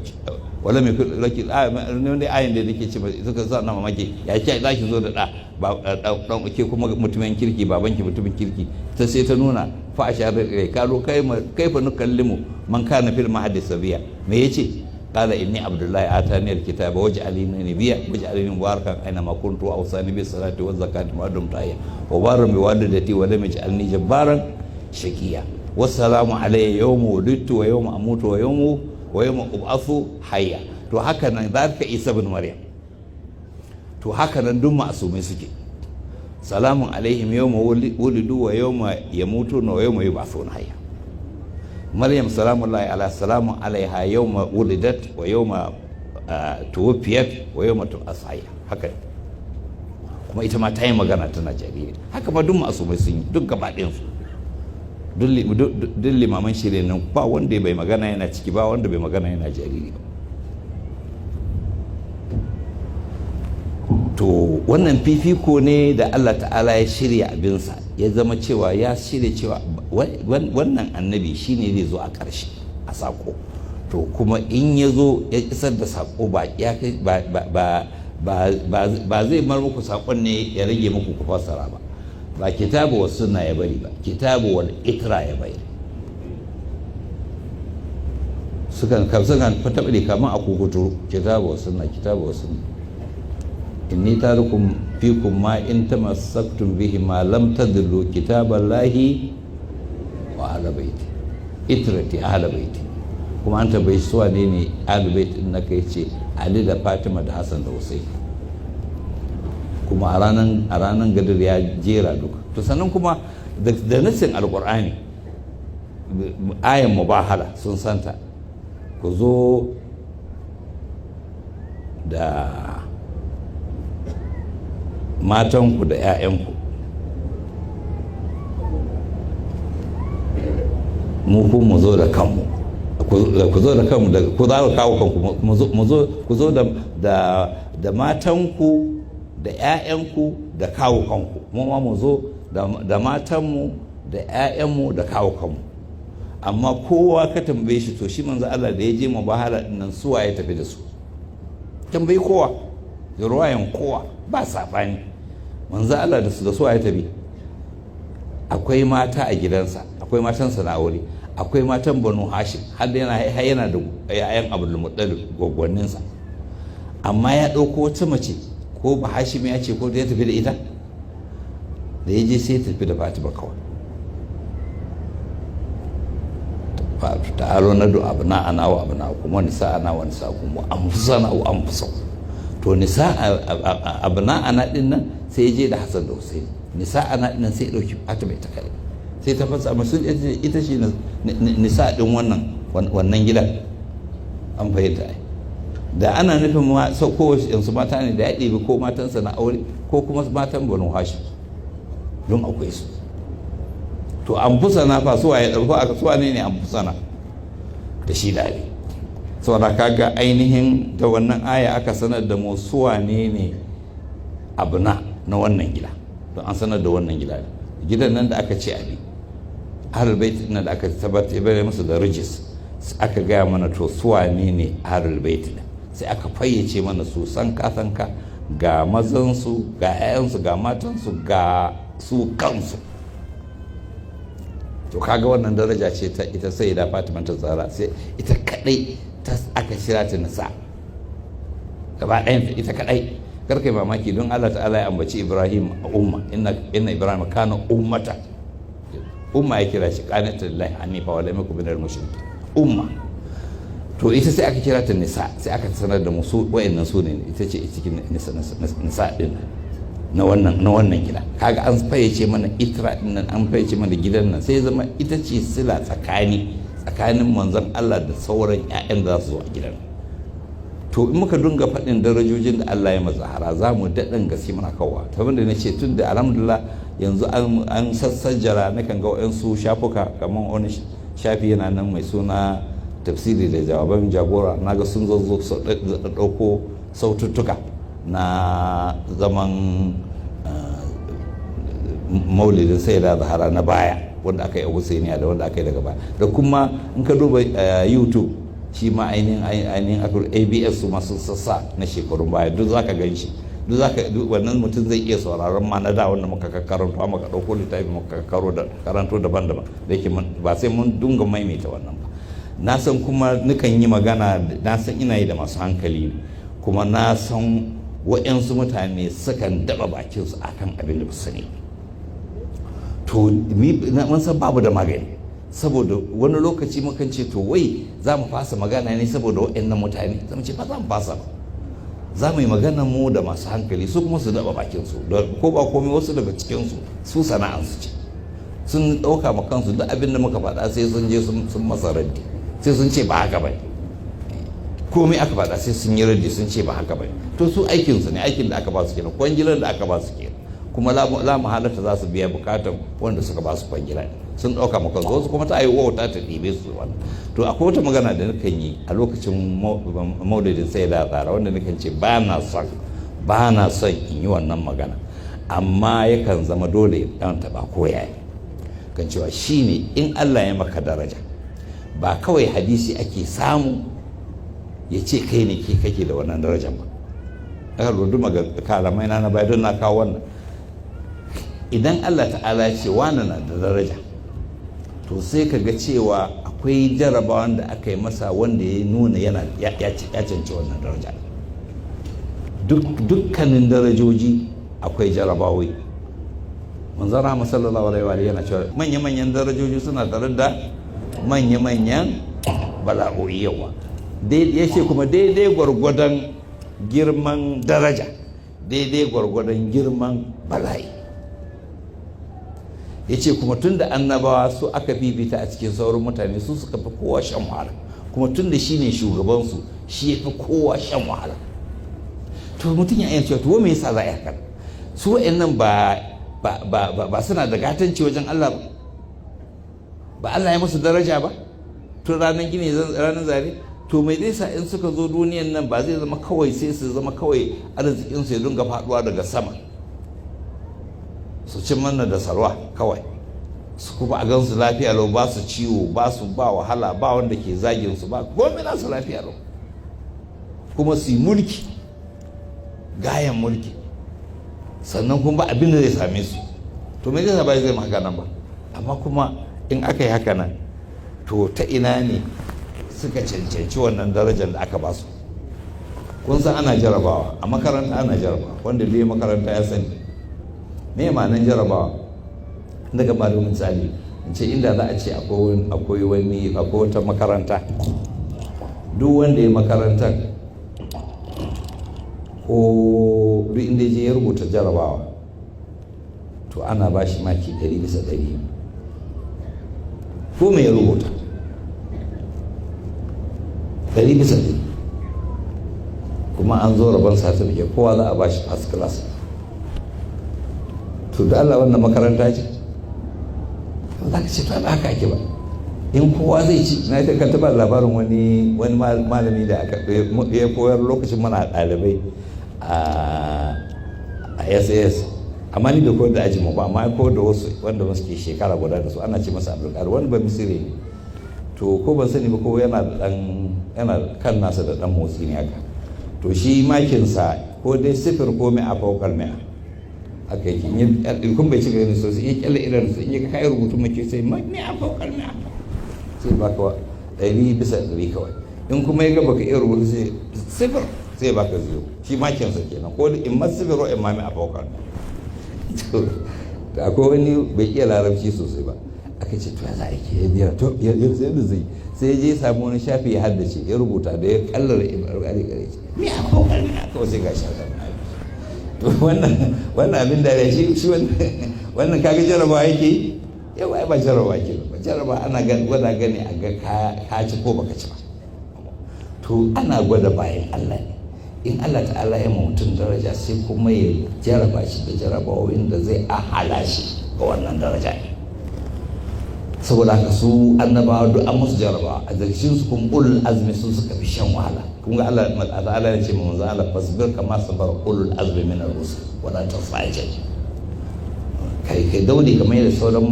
wala mai laki ne wanda ayin da yake ce suka sa na mamaki, ya ce za ki zo da da ba dan uke kuma mutumin kirki, babanki mutumin kirki. Ta sai ta nuna fa ashar kai kalo kai kaifa nukallimu man kana fil mahdi sabiya. Me yace? Qala inni abdullahi atani alkitaba waj'alni nabiyya waj'alni mubarakan aina ma kuntu wa awsani bis salati waz zakati ma dumtu hayya wa barran bi walidati wa lam yaj'alni jabbaran shaqiya wassalamu alayya yawma wulidtu wa yawma amutu wa yawma ub'athu hayya. To haka nan zalika Isa ibn Maryam. To haka nan duk ma'asumai suke, salamun alaihim yawma wulidu wa yawma yamutuna wa yawma yub'athuna hayya. Maryam salamullahi ala salamun alaiha yawma wulidat wa yawma tuwfiyat wa yawma tub'ath hayya. Haka kuma ita ma ta yi magana tana jariri. Haka ma duk ma'asumai sun yi, duk gaba ɗayan su, duk limaman shirya nan, ba wanda bai magana yana ciki ba, wanda bai magana yana jariri ba. To wannan fifiko ne da Allah ta'ala ya shirya abinsa, ya zama cewa ya shirya cewa wannan annabi shine zai zo a ƙarshe a saƙo. To kuma in ya zo ya isar da saƙo, ba zai mar muku saƙon ne ya rage muku ku fassara ba. Ba kitabu wa sunna ya bari ba, kitabu wal itra ya bari. Sukan taɓa kamar a kukuturu kitabu wa sunna, kitabu wa sunna. Inni tarikum fikum ma in tamassaktum bihi ma lam tadillu kitaballahi wa ahla baiti itrati ahla baiti. Kuma an tambayi su wane ne ahla baiti din naka, yace Ali da Fatima da Hassan da Hussein. Kuma a ranan Gadir ya jera duka. To sannan kuma da nassin Alqur'ani, ayan mubahala sun santa, ku zo da matanku da 'ya'yanku, mu ku mu zo da kanmu, ku zo da kanmu, da ku za ku kawo kanku, mu zo ku zo da matanku da 'ya'yanku da kawo kanku, mu ma mu zo da matanmu da 'ya'yanmu da kawo kanmu. Amma kowa ka tambaye shi, to shi manzo Allah da ya je mubahala din nan, suwa ya tafi da su? Tambayi kowa da ruwayan kowa, ba saɓani. Manzo Allah da su da suwa ya tafi? Akwai mata a gidansa, akwai matansa na aure, akwai matan Banu Hashim, har yana da 'ya'yan Abdul Muttalib gwaggwanninsa. Amma ya ɗauko wata mace ko ba Hashim ya ce ko da ya tafi da ita, da ya je sai ya tafi da Fatima kawai. Ta'alo na du abna ana wa abna kuma nisa ana wa nisa kuma anfusana wa anfusakum. To nisa abna ana din nan sai je da Hassan da Hussein, nisa ana din nan sai dauki Fatima ita kai, sai ta fasa amma sun ita ce nisa din wannan gidan. An fahimta ai. Da ana nufin ma sau ko yanzu mata ne da ya ɗebi ko matansa na aure ko kuma matan Banu Hashim, don akwai su. To an fusana fa suwa ya ɗauko aka suwa ne an fusana da shi da Ali. Saboda kaga ainihin da wannan aya aka sanar da mu suwa ne abuna na wannan gida. Don an sanar da wannan gida gidan nan da aka ce abi ahlul bait nan da aka tabbatar bare musu da rijis, aka gaya mana to suwa ne ahlul bait din, sai aka fayyace mana su sanka sanka, ga mazansu, ga 'ya'yansu, ga matansu, ga su kansu. To kaga wannan daraja ce ta ita sai da Fatima ta tsara, sai ita kadai ta aka shira ta nisa gaba ɗayan ita kadai. Karkai mamaki don Allah ta'ala ya ambaci Ibrahim a umma, inna Ibrahim kana ummata, umma ya kira shi, qanata lillahi hanifa wa lam yakun minal mushrikin, Umma. To ita sai aka kira ta nisa, sai aka sanar da mu su wayannan su ne, ita ce cikin nisa, nisa din na wannan gida. Kaga an fayyace mana itra din nan, an fayyace mana gidan nan, sai zama ita ce sila tsakanin manzon Allah da sauran ƴaƴan da za su zo a gidan. To in muka dunga faɗin darajojin da Allah ya mazahara, za mu daɗin gaske muna kawowa ta wanda na ce tun da alhamdulillah yanzu an sassajjara. Na kan ga waɗansu shafuka, kamar wani shafi yana nan mai suna Tafsiri da Jawaban Jagora, na ga sun zo su ɗauko saututtuka na zaman maulidin sai da Zahara na baya wanda aka yi a Husainiya da wanda aka yi daga baya, da kuma in ka duba YouTube shi ma ainihin ABS su masu sassa na shekarun baya, duk zaka gan shi, duk zaka wannan mutum zai iya sauraron ma na da wanda muka karanto, muka ɗauko littafi muka karo da karanto daban-daban, da yake ba sai mun dunga maimaita wannan ba. Na san kuma nukan yi magana, na san ina yi da masu hankali, kuma na san wa'yansu mutane sukan daba bakinsu akan abin da ba su sani. To mun san babu da magani, saboda wani lokaci mukan ce, to wai za mu fasa magana ne saboda waɗannan mutane? Za mu ce ba za mu fasa ba, za mu yi magana mu da masu hankali, su kuma su daba bakinsu. Ko ba komai, wasu daga cikinsu su sana'ansu ce, sun ɗauka ma kansu duk abin da muka faɗa sai sun je sun masa raddi, sai sun ce ba haka ba. Komai aka faɗa sai sun yi raddi, sun ce ba haka ba. To su aikinsu ne, aikin da aka ba su kenan, kwangilar da aka ba su kenan, kuma la mahalata za su biya bukatan wanda suka ba su kwangila, sun ɗauka maka. Wasu kuma ta yi wauta ta ɗibe su wannan. To akwai wata magana da nakan yi a lokacin maulidin sai da tsara, wanda nakan ce ba na son in yi wannan magana, amma yakan zama dole ɗan taɓa ko yaya, kan cewa shine in Allah ya maka daraja, ba kawai hadisi ake samu ya ce kai ne ke kake da wannan darajar ba. Aka rudu kalamai na baya don na kawo wannan. Idan Allah ta'ala ce wani na da daraja, to sai ka ga cewa akwai jarabawan da aka yi masa wanda ya nuna yana ya cancanci wannan daraja. Dukkanin darajoji akwai jarabawai. Manzon rahama sallallahu alaihi wa yana cewa manya-manyan darajoji suna tare da manya-manyan bala'o'i. Yawa ya ce kuma daidai gwargwadon girman daraja, daidai gwargwadon girman bala'i. Ya ce kuma tun da annabawa su aka fifita a cikin sauran mutane, su suka fi kowa shan wahala, kuma tun da shi ne shugabansu, shi ya fi kowa shan wahala. To mutum ya iya cewa, to me yasa za a yi haka? Su wa'annan ba suna da gatanci wajen Allah ba? Ba Allah ya musu daraja ba tun ranar gini ranar zare? To mai zai sa in suka zo duniyan nan ba zai zama kawai sai su zama kawai arzikinsu ya dinga faduwa daga sama, su ci manna da salwa kawai, su kuma a gansu lafiya lau, ba su ciwo, ba su ba wahala, ba wanda ke zagin su, ba komai nasu lafiya lau, kuma su yi mulki, gayan mulki, sannan kuma ba abin da zai same su? To me zai sa ba zai haka nan ba? Amma kuma in aka yi haka nan, to ta ina ne suka cancanci wannan darajar da aka ba su? Kun san ana jarabawa a makaranta, ana jarabawa. Wanda dai makaranta ya sani me ma'anan jarabawa. Daga ba da misali, in ce inda za a ce akwai wata makaranta, duk wanda ya makarantar ko duk inda je ya rubuta jarabawa, to ana ba shi maki 100 bisa 100, ko mai rubuta 100 bisa 100, kuma an zo rabon certificate, kowa za a ba shi first class. To da Allah wannan makaranta ce? Za ka ce to ba haka ake ba in kowa zai ci. Na kan taɓa labarin wani malami da aka ya koyar lokacin muna ɗalibai a SAS, amma ni bai koyar da ajinmu ba, amma ya koyar da wasu wanda suke shekara guda da su. Ana ce masa Abdulkadir, wani ba Misiri ne. To ko ban sani ba ko yana da dan yana kan nasa da dan motsi ne haka. To shi makinsa ko dai sifir ko mi'a faukar mi'a haka yake. In kun bai cika gani sosai, in kyalle idan su in yi kai rubutu mai sai mi'a faukar mi'a, sai baka 100 bisa 100 kawai. In kuma ya ga baka iya rubutu, sai sifir, sai baka zero. Shi makinsa kenan, ko in ma sifir ko in ma mi'a faukar mi'a. To akwai wani bai iya Larabci sosai ba, aka Aka ce, to ya za a ke biya? To yanzu yadda zai, sai ya je ya samu wani shafi ya haddace, ya rubuta. Da ya kallar alƙur'ani gare shi, me a kokari a kawai sai ga shi. To wannan abin da ya shi wannan, kaga jarabawa yake yau. Ai ba jarabawa ke ba. Jarabawa ana gwada gani a ga ka ci ko baka ci ba. To ana gwada bayan Allah ne. In Allah ta'ala ya mutum daraja, sai kuma ya jaraba shi da jarabawoyin da zai ahala shi ga wannan daraja ne. Saboda haka su annabawa duk an musu jarabawa. A cikin su kuma ulul azmi sun suka fi shan wahala. Kun ga Allah ta'ala ya ce ma manzo Allah: "Fasbir kama sabara ulul azmi min ar-rusul wala tasajil." Kai daure kamar yadda sauran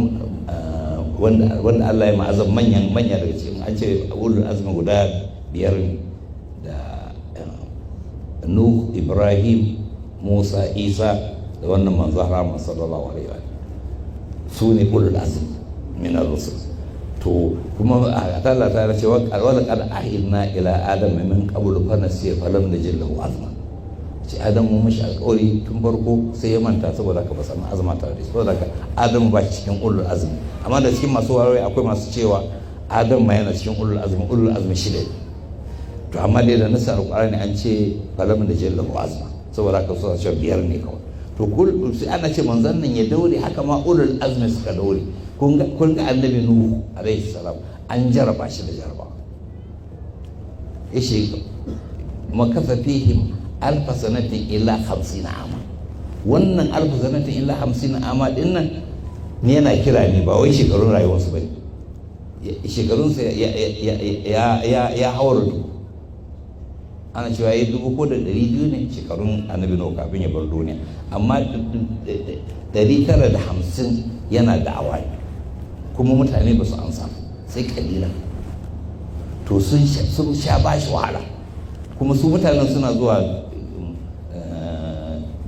wanda Allah ya ma'azam, manyan manya daga cikin, an ce ulul azmi guda biyar ne, da Nuh, Ibrahim, Musa, Isa da wannan manzo Rahman sallallahu alaihi wa, su ne ulul azmi min ar-rusul. To kuma Allah ta ce: "Wa laqad ahidna ila adam min qablu fa nasiya fa lam najid lahu azma." Ce Adam mun mishi alƙawari tun farko, sai ya manta, saboda haka ba samu azma tare da shi. Saboda haka Adam ba cikin ulul azmi. Amma da cikin masu warawai akwai masu cewa Adam ma yana cikin ulul azmi, ulul azmi shida. To amma dai da nasa alƙur'ani an ce falam najid lahu azma, saboda haka suna cewa biyar ne kawai. To kul sai ana ce manzon nan ya daure, haka ma ulul azmi suka daure. Kun ga Annabi Nuhu alaihi salam, an jaraba shi da jaraba. Yace makatha fihim alfa sanatin illa 50 ama. Wannan alfa sanatin illa 50 ama din nan ne yana kira ne, ba wai shekarun rayuwarsu bane. Shekarunsa ya haura dubu. Ana cewa ya 1200 ne shekarun Annabi Nuhu kafin ya bar duniya, amma 950 yana da'awa ne, kuma mutane ba su ansa sai kalila. To sun sha ba shi wahala. Kuma su mutanen suna zuwa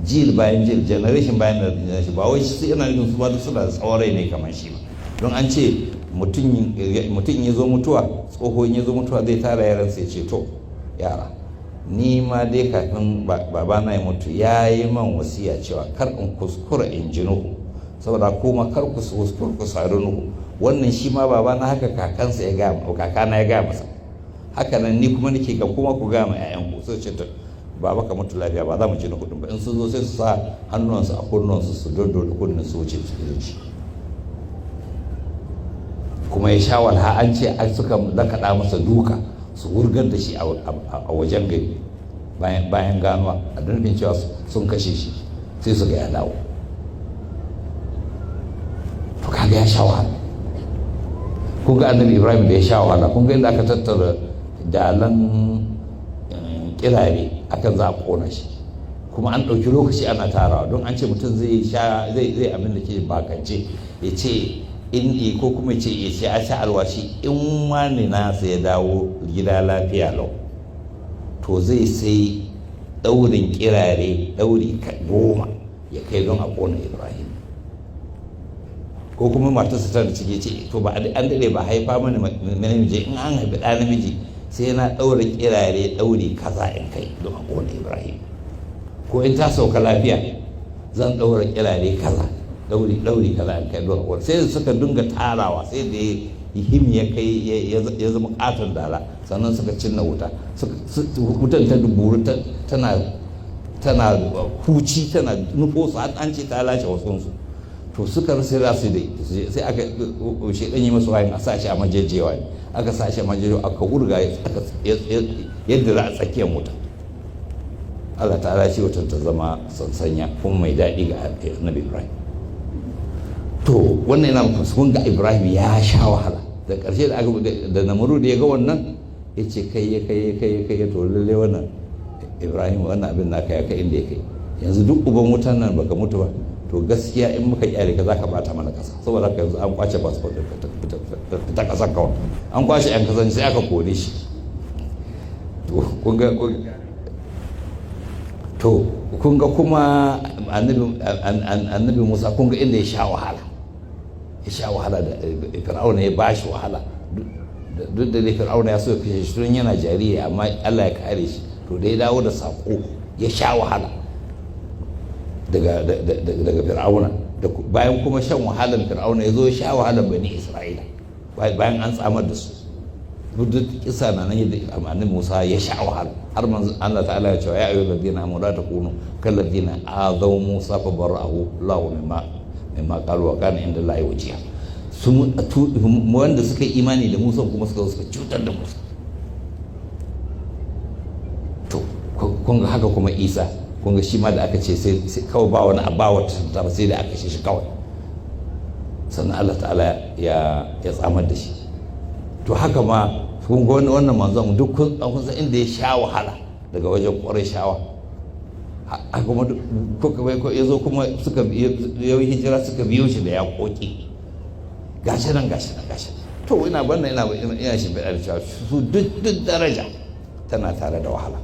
jil bayan jil, generation bayan generation. Ba wai sai yana nufin su ba duk suna da tsawon rai ne kamar shi ba. Don an ce mutum ya zo mutuwa, tsoho ya zo mutuwa, zai tara yaran sai ce: "To yara, ni ma dai kafin babana ya mutu ya yi man wasiya cewa kar in kuskura in ji Nuhu, saboda kuma kar ku kuskura ku sari Nuhu. Wannan shi ma babana haka kakansa ya gaya, kakana ya gaya masa haka nan, ni kuma nake ga kuma ku gaya ma 'ya'yanku." Sai ce: "Baba, ka mutu lafiya, ba za mu ji Nuhu din ba." In sun zo sai su sa hannuwansu a kunnuwansu, su doddo kunnen, su wuce su zuci. Kuma ya sha walha. An ce an suka lakaɗa masa duka, su wurgar da shi a wajen gari bayan ganuwa, a nufin cewa sun kashe shi, sai su ga ya dawo. To kaga ya sha wahala. Kun ga Annabi Ibrahim da ya sha wahala. Kun ga inda aka tattara dalan kirare akan za a kona shi, kuma an ɗauki lokaci ana tarawa, don an ce mutum zai sha zai abin da ke bakance, ya ce in ko kuma ce ya ce a sha alwashi, in wani nasa ya dawo gida lafiya lau, to zai sai ɗaurin kirare ɗauri 10 ya kai don a ƙona Ibrahim. Ko kuma matarsa ta da ciki, ce to ba an daɗe ba haifa mana namiji, in an haifi ɗa namiji sai na ɗaura kirare ɗauri kaza in kai don a ƙona Ibrahim. Ko in ta sauka lafiya, zan ɗaura kirare kaza, ɗauri ɗauri kaza in kai don a ƙona. Sai da suka dinga tarawa, sai da him ya kai ya zama katon dala, sannan suka cinna wuta. Wutan ta duburu, tana huci, tana nufo su, an ce ta lashe wasunsu. To suka rasa za su dai, sai aka shedan yi masu wayin a sa shi a majejjewa ne. Aka sa shi a majejjewa, aka wurga, yadda za a tsakiyar wuta. Allah ta'ala ce wutar ta zama sansanya kuma mai daɗi ga Annabi Ibrahim. To wannan yana muku, kun ga Ibrahim ya sha wahala. Da ƙarshe da aka da Namrud ya ga wannan, ya ce: "Kai ya kai ya kai ya kai, to lalle wannan Ibrahim, wannan abin naka ya kai inda ya kai. Yanzu duk uban wutan nan baka mutu ba. To gaskiya in muka kyale ka, zaka bata mana kasa. Saboda haka yanzu an kwace passport ta kasar kawai, an kwace yan kasan." Sai aka kore shi. To kun ga, to kun ga kuma Annabi Musa, kun ga inda ya sha wahala. Ya sha wahala da Fir'auna, ya bashi wahala. Duk da dai Fir'auna ya so ya kashe shi tun yana jariri, amma Allah ya kare shi. To da ya dawo da sako, ya sha wahala daga Fir'auna. Da bayan kuma shan wahalar Fir'auna, ya zo ya sha wahalar Bani Isra'ila bayan an tsamar da su. Duk kisa na nan yadda Annabi Musa ya sha wahala, har manzo Allah ta'ala ya ce: "Ya ayyuhal ladina amanu, la takunu kal ladina azaw Musa fa barra'ahu Allahu mimma qalu wa kana inda Allahi wajiha." Su wanda suka yi imani da Musa kuma suka suka cutar da Musa. To, kun ga haka kuma Isa, kun ga shi ma da aka ce sai kawai ba wani ba wata ba, sai da aka kashe shi kawai, sannan Allah ta'ala ya tsamar da shi. To, haka ma kun ga wannan manzon, duk kun san inda ya sha wahala daga wajen Qurayshawa. Haka kuma ya zo kuma suka yi hijira, suka biyo shi da yaƙoƙi. Gashi nan, gashi nan, gashi. To, ina wannan ina shi da cewa su duk daraja tana tare da wahala.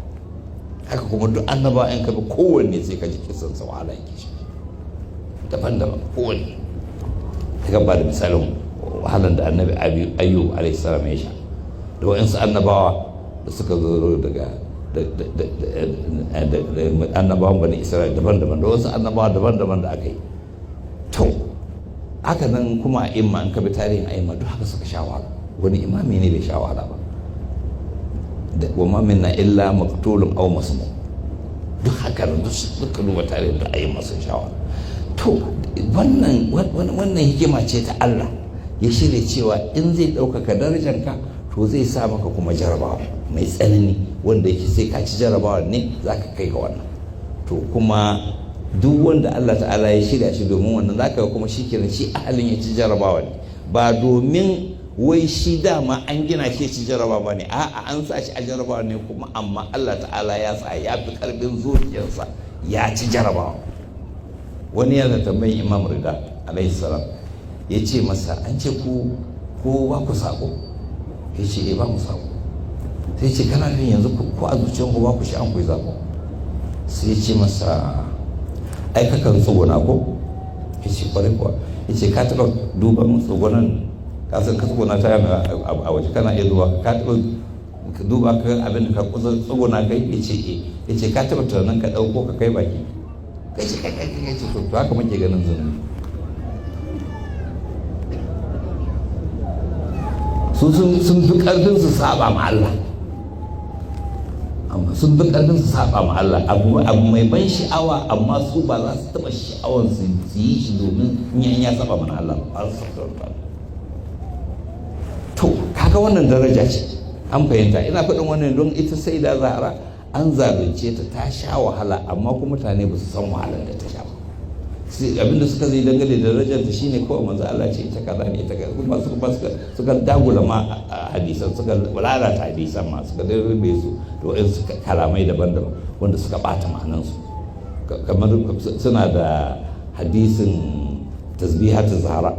Haka kuma duk annaba in ka bi kowanne, sai ka ji kisan sa, wahala yake shi daban-daban kowanne. Ta ba da misalin wahalan da Annabi Ayyub alaihi salam ya sha, da wa'insu annabawa da suka zo daga annabawan Bani Isra'il daban-daban, da wasu annabawa daban-daban da aka yi. To, haka nan kuma a imma, in ka bi tarihin a'imma, duk haka suka sha wahala. Wani imami ne bai sha wahala ba? Wa ma minna illa maqtulun aw masmum. Duk haka nan, duk duka duba tarihin da a'imma sun sha wahala. To, wannan hikima ce ta Allah, ya shirya cewa in zai ɗaukaka darajanka, to zai sa maka kuma jarabawa mai tsanani, wanda yake sai ka ci jarabawa ne za ka kai ga wannan. To, kuma duk wanda Allah ta'ala ya shirya shi domin wannan, za ka ga kuma shi kenan, shi ahalin ya ci jarabawa ne, ba domin wai shi dama an gina shi ci jarabawa ba ne. A'a, an sa shi a jarabawa ne kuma, amma Allah ta'ala ya sa ya fi karfin zuciyarsa, ya ci jarabawa. Wani yana tambayin Imam Rida alaihi salam, ya ce masa, "An ce ku ko ba ku sako?" Ya ce, "Eh, ba mu sako." Sai ce, "Kana nufin yanzu ko a zuciyarku ba ku sha'an ku yi sako?" Sai ya ce masa, "Ai kakan tsuguna ko?" Ya ce, "Kwarai kuwa." Ya ce, "Ka taɓa duban tsugunan? Ka san ka tsuguna ta yana a waje, kana iya duba. Ka taɓa duba ka abin da ka kusa tsuguna kai?" Ya ce, "Eh." Ya ce, "Ka taɓa tunanin ka ɗauko ka kai baki?" Kai ce, kai kai kai ce. To, haka muke ganin zunubi. Su sun fi karfin su saba ma Allah, amma sun fi karfin su saba ma Allah abu mai ban sha'awa, amma su ba za su taba sha'awan su yi shi domin in ya saba mana Allah ba su ba. To, kaga wannan daraja ce, an fahimta. Ina faɗin wannan don ita sai da Zahara an zalunce ta, ta sha wahala, amma kuma mutane ba su san wahalar da ta sha ba. Sai abinda suka zai dangane da darajar ta shine kawai manzo Allah ce ita kaza ne, ita kaza, kuma suka dagula ma hadisan, suka lalata hadisan ma, suka rube su da wa'in suka kalamai daban-daban wanda suka bata ma'anansu. Kamar suna da hadisin tasbihatu Zahra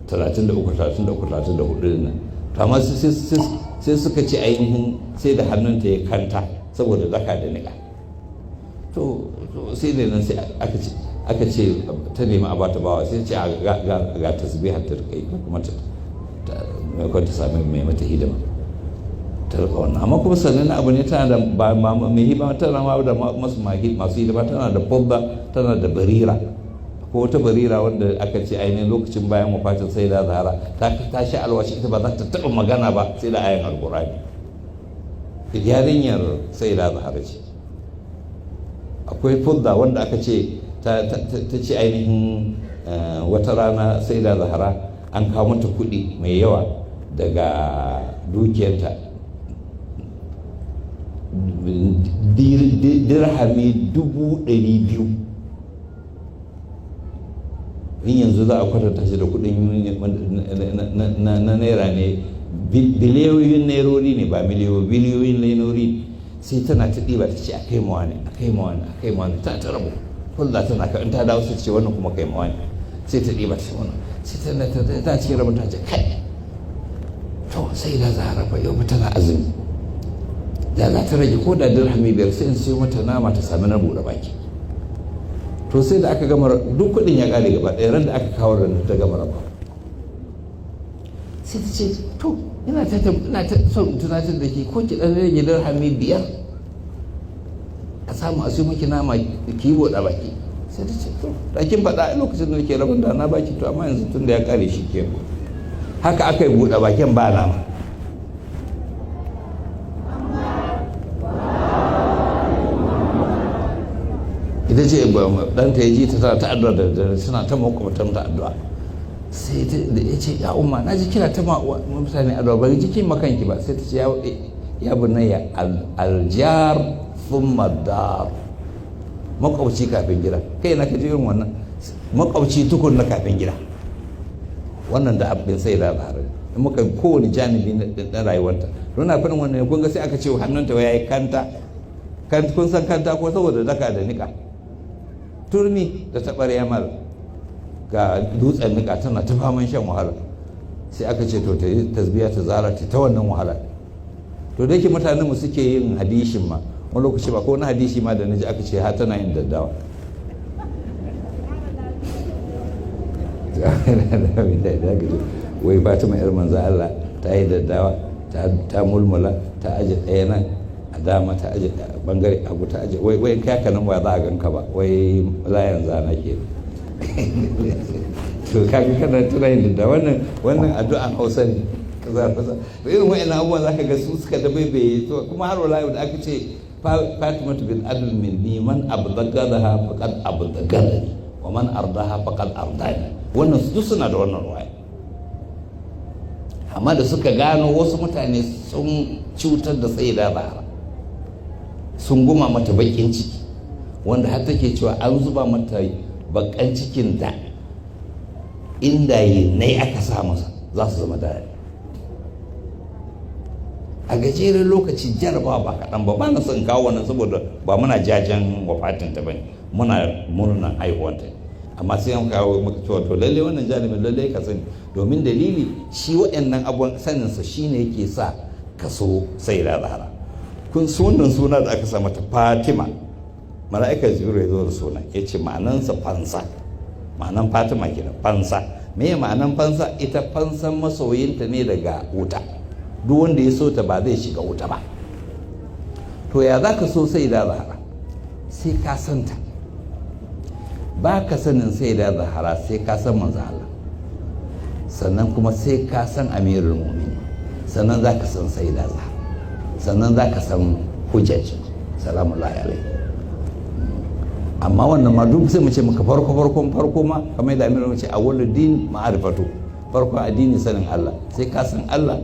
33, 33, 34 din nan. To, amma sai suka ce ainihin sai da hannunta ya kanta saboda daka da niƙa. To, sai da nan sai aka ce ta nemi a bata bawa, sai ce ga tasbihar ta rika yi, kuma ta maimakon ta sami mai mata hidima ta rika wannan. Amma kuma sannan abu ne, tana da ba mai hidima, tana ma da masu masu hidima, tana da fadda, tana da Barira. Ko wata Barira wanda aka ce ainihin lokacin bayan wafatin sai da Zahara ta sha alwashi, ita ba za ta taɓa magana ba sai da ayan Alkurani. Yarinyar sai da Zahara ce. Akwai Fudda wanda aka ce ta ce ainihin wata rana sai da Zahara an kawo mata kuɗi mai yawa daga dukiyarta, dirhami 200,000. In yanzu za a kwatanta shi da kudin na naira ne, biliyoyin nairori ne, ba miliyoyi, biliyoyin nairori. Sai tana ta ɗiba, ta ce a kai mawa ne, a kai mawa ne, a kai mawa ne. Ta rabu kulla tana ka, in ta dawo sai ce wannan kuma kai mawa ne. Sai ta ɗiba, ta ce wannan, sai tana ta cikin rabin, ta ce, "Kai, to, sai da Zahara fa yau tana azumi, da za ta rage ko da dirhami 5, sai in siyo mata nama ta sami na buɗe baki." To, sai da aka gama, duk kuɗin ya ƙare gaba ɗaya, ran da aka kawo ran ta gama raba, sai ta ce, "To, ina ta son in tunatar da ke ko ki ɗan rage dirhami 5 a samu a siyo maki nama ki yi buɗe baki." Sai ta ce, "To, da kin faɗa a lokacin da nake rabon da na baki, to amma yanzu tun da ya kare, shi ke." Haka aka yi buɗe bakin ba nama. Ita ce ɗanta ya ji ta tana ta addu'a da dare, suna ta makwabtan ta addu'a. Sai ta da ya ce, "Ya umma, na ji kina ta mutane addu'a, bari jikin makanki ba." Sai ta ce, "Ya bunayya, aljar thumma dar, makwabci kafin gida." Kai na ka ji irin wannan, makwabci tukun na kafin gida. Wannan da abin sai da zahara in muka kowane janibi na rayuwarta, don na faɗin wannan, kun ga sai aka ce hannunta ya yi kanta. Kun san kanta ko? Saboda daka da niƙa, turmi da taɓarya mal ga dutsen niƙa, tana ta faman shan wahala. Sai aka ce to ta yi tasbiya, ta zara ta ta wannan wahala. To da yake mutanen mu suke yin hadishin ma wani lokaci ba ko wani hadisi ma da naji aka ce har tana yin daddawa. Wai Fatima yar manzo Allah ta yi daddawa, ta mulmula, ta aje ɗaya nan a dama, ta aje bangare hagu, ta aje. Wai kai haka nan ba za a ganka ba, wai layan zana ke. To kaga kana tana yin daddawa. Wannan addu'an Hausa ne, kaza kaza. To irin wa'annan abubuwan zaka ga su suka da baibaye. To kuma har wala da aka ce Fatima bin adl minni, man abdagadaha faqad abdagadani wa man ardaha faqad ardani. Wannan duk suna da wannan ruwaya. Amma da suka gano wasu mutane sun cutar da Sayyida Zahra, sun guma mata bakin ciki, wanda har take cewa an zuba mata bakan cikin da inda yi nai aka sa masa za su zama dare a gajeren lokaci. Jarabawa ba kaɗan ba. Ba na son kawo wannan saboda ba muna jajen wafatinta ba ne, muna murnan haihuwanta. Amma sai an kawo maka cewa to lalle wannan janibin lalle ka sani, domin dalili shi waɗannan abubuwan saninsa shine yake sa ka so sai da zahara. Kun sunan suna da aka sa mata Fatima, mala'ika Jibril ya zo da suna, ya ce ma'anansa fansa. Ma'anan Fatima kenan, fansa. Me ma'anan fansa? Ita fansan masoyinta ne daga wuta. Duk wanda ya so ta ba zai shiga wuta ba. To ya za ka so sai da zahara? Sai ka santa. Ba ka sanin sai da zahara sai ka san manzo Allah, sannan kuma sai ka san amirul mu'minin, sannan za ka san sai da zahara, sannan za ka san hujjaj salamullahi alaihi. Amma wannan ma duk sai mu ce maka farko farkon farko ma, kamar yadda amirul ce awwalu din ma'arifatu, farkon addini sanin Allah. Sai ka san Allah,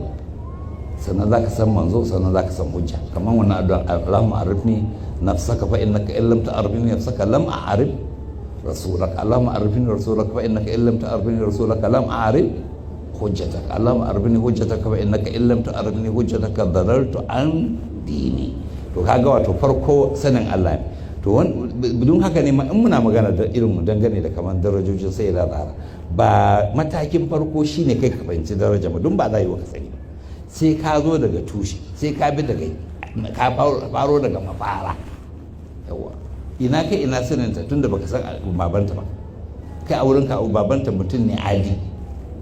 sannan za ka san manzo, sannan za ka san hujja. Kamar wannan addu'a, Allahumma arifni nafsaka fa innaka in lam ta'rifni nafsaka lam a'rif rasulaka, Allahumma arifni rasulaka fa innaka in lam ta'rifni rasulaka lam a'rif hujjataka, Allahumma arifni hujjataka fa innaka in lam ta'rifni hujjataka dalaltu an dini. To kaga wato farko sanin Allah ne. To don haka ne ma in muna magana da irin dangane da kamar darajojin sai da zara ba, matakin farko shine kai ka fahimci daraja ba, don ba za yi wa ka sani ba sai ka zo daga tushe, sai ka bi daga ka faro daga mafara. Yawa ina kai ina saninta, tunda baka san babanta ba. Kai a wurin ka babanta mutum ne adi,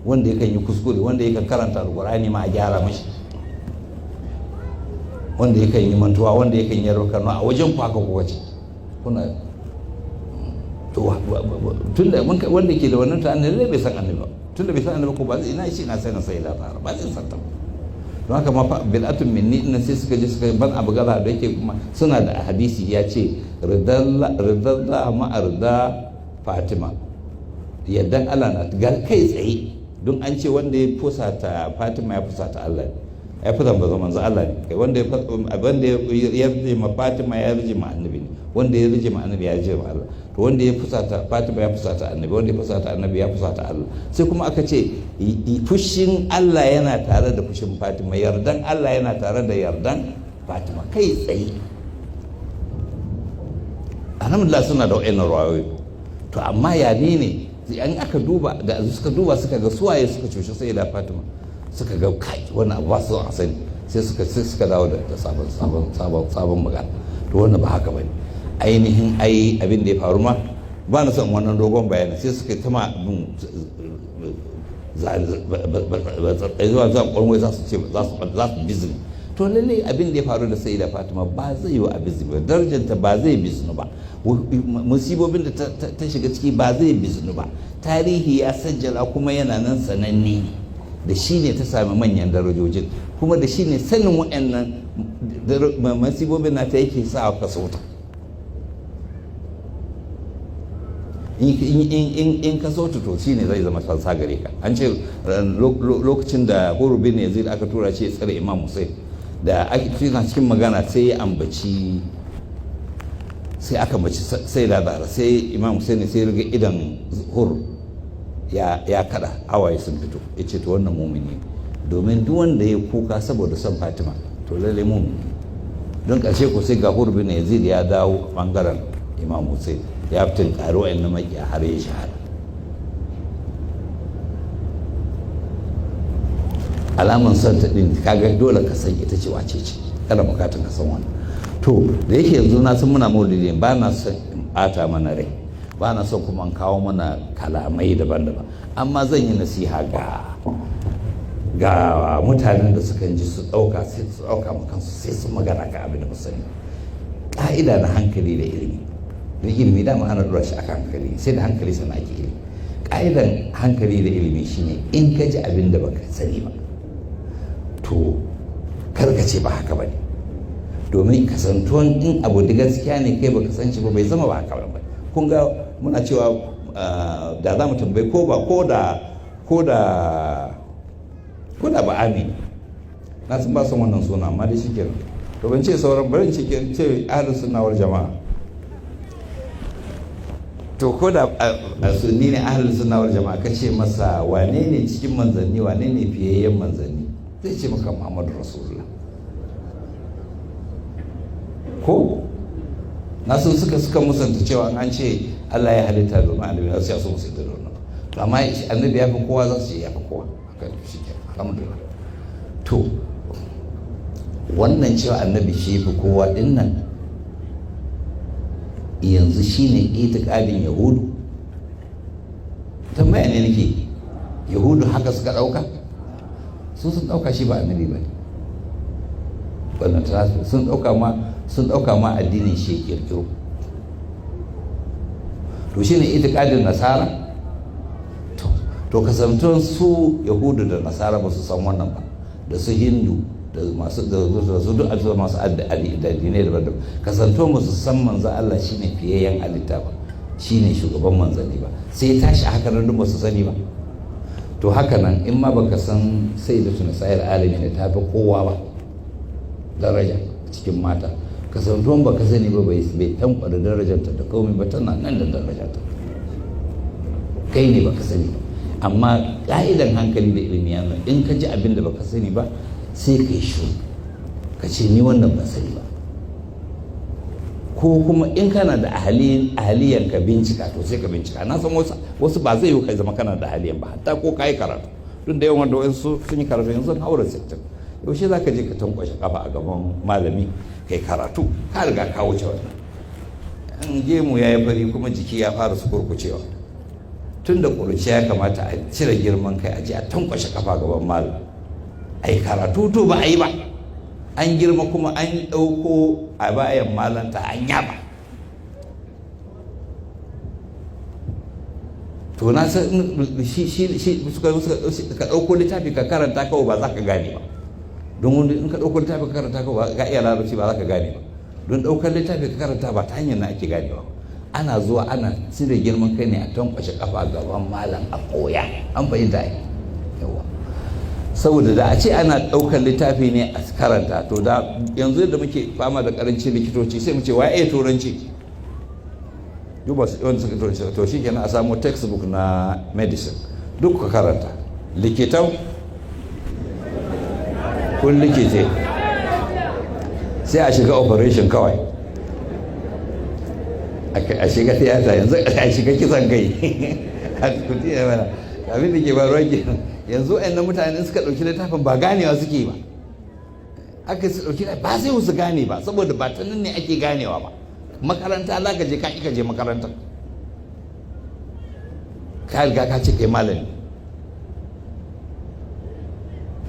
wanda yakan yi kuskure, wanda yakan karanta alkur'ani ma a gyara mashi, wanda yakan yi mantuwa, wanda yakan yi rukanu a wajen ku. Haka kuka ce kuna. To tunda wanda ke da wannan tunanin lallai bai san annabi ba. Tunda bai san annabi ko ba zai ina shi ina sanin sai da ba zai san ta ba. Don haka ma bil'atun minni ina sai suka je suka ban abu gaza da yake kuma suna da hadisi ya ce ridalla ma arda Fatima, yaddan Allah na kai tsaye. Don an ce wanda ya fusata Fatima ya fusata Allah ne, ya fusata ba manzo Allah ne. Kai wanda ya rije ma Fatima ya rije ma annabi ne, wanda ya rije ma annabi ya rije ma Allah. To wanda ya fusata Fatima ya fusata annabi, wanda ya fusata annabi ya fusata Allah. Sai kuma aka ce fushin Allah yana tare da fushin Fatima, yardan Allah yana tare da yardan Fatima kai tsaye. Alhamdulillah suna da wa'annan rawayoyi. To amma ya ne an aka duba da suka duba suka ga suwaye suka cuci sai da Fatima, suka ga kai wannan abu ba su a sani, sai suka dawo da sabon sabon sabon sabon magana. To wannan ba haka bane. Ainihin ai abin da ya faru ma ba na son wannan dogon bayani. Sai suka ta ma abin zuwa zuwa kwanwai za su ce za su bizin. To lalle abin da ya faru da Sayyida Fatima ba zai yi wa abin ba, darajarta ba zai biznu ba, musibobin da ta shiga ciki ba zai biznu ba. Tarihi ya sajjala kuma yana nan sananne ne. Da shi ne ta sami manyan darajojin, kuma da shi ne sanin waɗannan masibobin nata yake sa ka sauta. In ka so to shi ne zai zama fansa gare ka. An ce lokacin da Huru bin Yazid aka tura shi ya tsare Imam Hussein, da ake suna cikin magana sai ya ambaci, sai aka ambaci sai da Zahra, sai Imam Hussein sai riga idan Hur ya kada hawaye sun fito, ya ce to wannan mumini, domin duk wanda ya kuka saboda son Fatima to lalle mumini. Don ƙarshe ko sai ga Hur bin Yazid ya dawo bangaren Imam Hussein, ya fi tunkari wa'annan maƙiya har ya shahada. Alaman son ta ɗin kaga dole ka san ita ce wace ce, kada bukatun ka san wannan. To da yake yanzu na san muna maulidi, ba na son in ɓata mana rai, ba na son kuma in kawo mana kalamai daban-daban, amma zan yi nasiha ga mutanen da sukan ji su ɗauka, sai su ɗauka ma kansu sai su magana ga abin da ba sani. Ƙa'ida na hankali da ilimi, don ilimi dama ana dora shi akan hankali, sai da hankali sana ake ilimi. Ƙa'idan hankali da ilimi shine in ka ji abin da baka sani ba to kar ka ce ba haka bane, domin kasantuwan in abu da gaskiya ne kai baka san shi ba bai zama ba haka ba. Kun ga muna cewa da za mu tambayi ko ba ko da ko da ko da ba amin na sun ba son wannan suna, amma dai shikenan. To ban ce sauran, bari ce ce ahlus sunna wal jama'a. To ko da a sunni ne ahlus sunna wal jama'a, kace masa wane ne cikin manzanni, wane ne fiyayyen manzanni, zai ce maka Muhammadu Rasulullah. Ko na sun suka musanta cewa an ce Allah ya halitta domin annabi, za su yaso musanta da wannan. To amma annabi ya fi kowa, za su ce ya fi kowa, haka shi ke, alhamdulillah. To wannan cewa annabi shi fi kowa din nan yanzu shine itikadin Yahudu. Tambaya ne nake, Yahudu haka suka dauka? Su sun dauka shi ba annabi ba ne. Wannan sun dauka ma, sun dauka ma addinin shi kirkiro. To shine itikadin Nasara. To kasantuwan su Yahudu da Nasara ba su san wannan ba, da su Hindu da masu da su duk masu addinai daban-daban, kasantuwan ba su san manzo Allah shine fiyayyen halitta ba, shine shugaban manzanni ba, sai tashi haka nan duk ba su sani ba. To haka nan in ma baka san sai da tuna sayar alami ne ta fi kowa ba daraja cikin mata, kasantuwan baka sani ba bai tankwara darajarta da komai ba, tana nan da darajarta, kai ne baka sani ba. Amma ka'idan hankali da ilimi yana in ka ji abin da baka sani ba sai ka yi shiru, ka ce ni wannan ban sani ba. Ko kuma in kana da ahaliyan ka bincika, to sai ka bincika. Na san wasu ba zai yi ka zama kana da ahaliyan ba, hatta ko ka yi karatu. Tun da yawan wanda wasu sun yi karatu yanzu sun haura 60, yaushe za ka je ka tankwashe kafa a gaban malami kai karatu? Ka riga ka wuce wannan. In gemu ya yi fari kuma jiki ya fara su kurkucewa, tun da ƙuruciya ya kamata a cire girman kai, a je a tankwashe kafa gaban malam a yi karatu. To ba a yi ba, an girma kuma an ɗauko a bayan malanta an yaba. To na san shi shi shi suka ka ɗauko littafi ka karanta kawai ba za ka gane ba. Don wani in ka ɗauko littafi ka karanta kawai ka iya larabci ba za ka gane ba. Don ɗaukar littafi ka karanta ba ta hanyar na ake ganewa ba. Ana zuwa ana cire girman kai ne a tankwashe kafa gaban malam a koya. An fahimta ai? Yawa. Saboda da a ce ana ɗaukar littafi ne a karanta, to da yanzu yadda muke fama da karancin likitoci sai mu ce wa iya turanci, duba wanda suka turanci, to shi kenan a samu textbook na medicine duk ka karanta. Likitan kun likice sai a shiga operation kawai, a shiga tiyata, yanzu a shiga kisan kai. Abin da ke faruwa kenan yanzu, wayannan mutane suka ɗauki littafin ba ganewa suke ba, aka su ɗauki ba sai su gane ba, saboda ba ta nan ne ake ganewa ba. Makaranta za ka je, ka ka je makaranta, ka riga ka ce kai malami.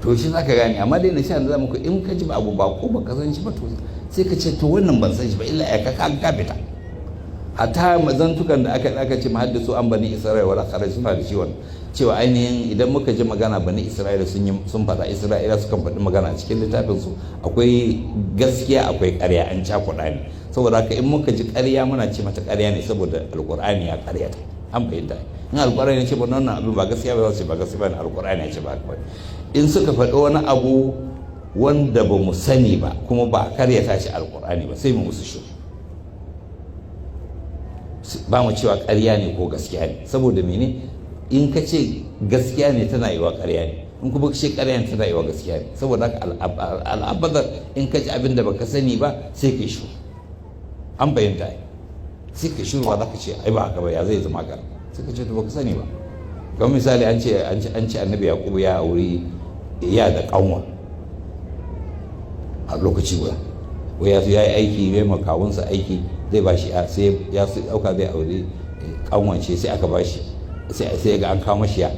To shi zaka gane. Amma dai nasiha da zamu ku, in ka ji abu ba ko baka san shi ba, to sai ka ce, "To, wannan ban san shi ba," illa ya ka fita. Hatta zantukan da aka ce mahaddisu an bani Isra'ila wala kharaj, suna da shi wannan, cewa ainihin idan muka ji magana bani Isra'ila sun yi, sun faɗa, Isra'ila sukan faɗi magana a cikin littafin su, akwai gaskiya, akwai ƙarya, an cakuɗa ne. Saboda haka in muka ji ƙarya, muna ce mata ƙarya ne, saboda Alƙur'ani ya ƙaryata. An fahimta? In Alƙur'ani ya ce ba wannan abin ba gaskiya ba, za su ce ba gaskiya ba ne, Alƙur'ani ya ce ba haka ba. In suka faɗi wani abu wanda ba mu sani ba, kuma ba a karyata shi Alƙur'ani ba, sai mu musu shiru, ba mu cewa ƙarya ne ko gaskiya ne. Saboda mene? In ka ce gaskiya ne, tana yiwa ƙarya ne. In kuma ka ce ƙarya ne, tana yiwa gaskiya ne. Saboda haka al'abadar in ka ji abin da baka sani ba, sai ka shiru. An fahimta? Sai ka shiru, ba za ka ce, "Ai ba haka ba, ya zai zama haka?" Sai ka ce, "To, baka sani ba." Kamar misali, an ce Annabi Yakubu ya auri ya da kanwa a lokaci guda. Wai ya yi aiki, ya yi makawunsa aiki, zai ba shi, sai ya dauka zai aure kanwance, sai aka ba shi, sai ga an kawo mashi ya,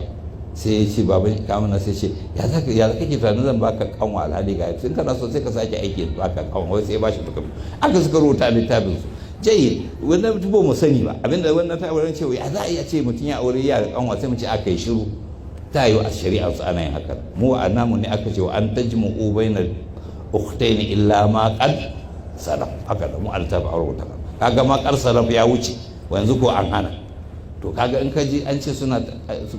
sai ya ce, "Baban kamuna," sai ce, "Ya za ya kake tunanin zan baka kanwa, alhali ga in kana so sai ka sake aiki baka kanwa?" Wai sai ba shi duka. Aka suka rubuta littafin su. Jayi wannan ba mu sani ba. Abinda wannan ta wurin cewa ya za a iya ce mutum ya aure ya da kanwa, sai mu ce aka yi shiru, ta yi a shari'ar su ana yin haka. Mu a namu ne aka ce wa an tajma'u bainal ukhtayn illa ma qad salaf. Haka da mu altafa a rubuta. Kaga ma qad salaf ya wuce, yanzu ko an hana. To kaga in ka ji an ce suna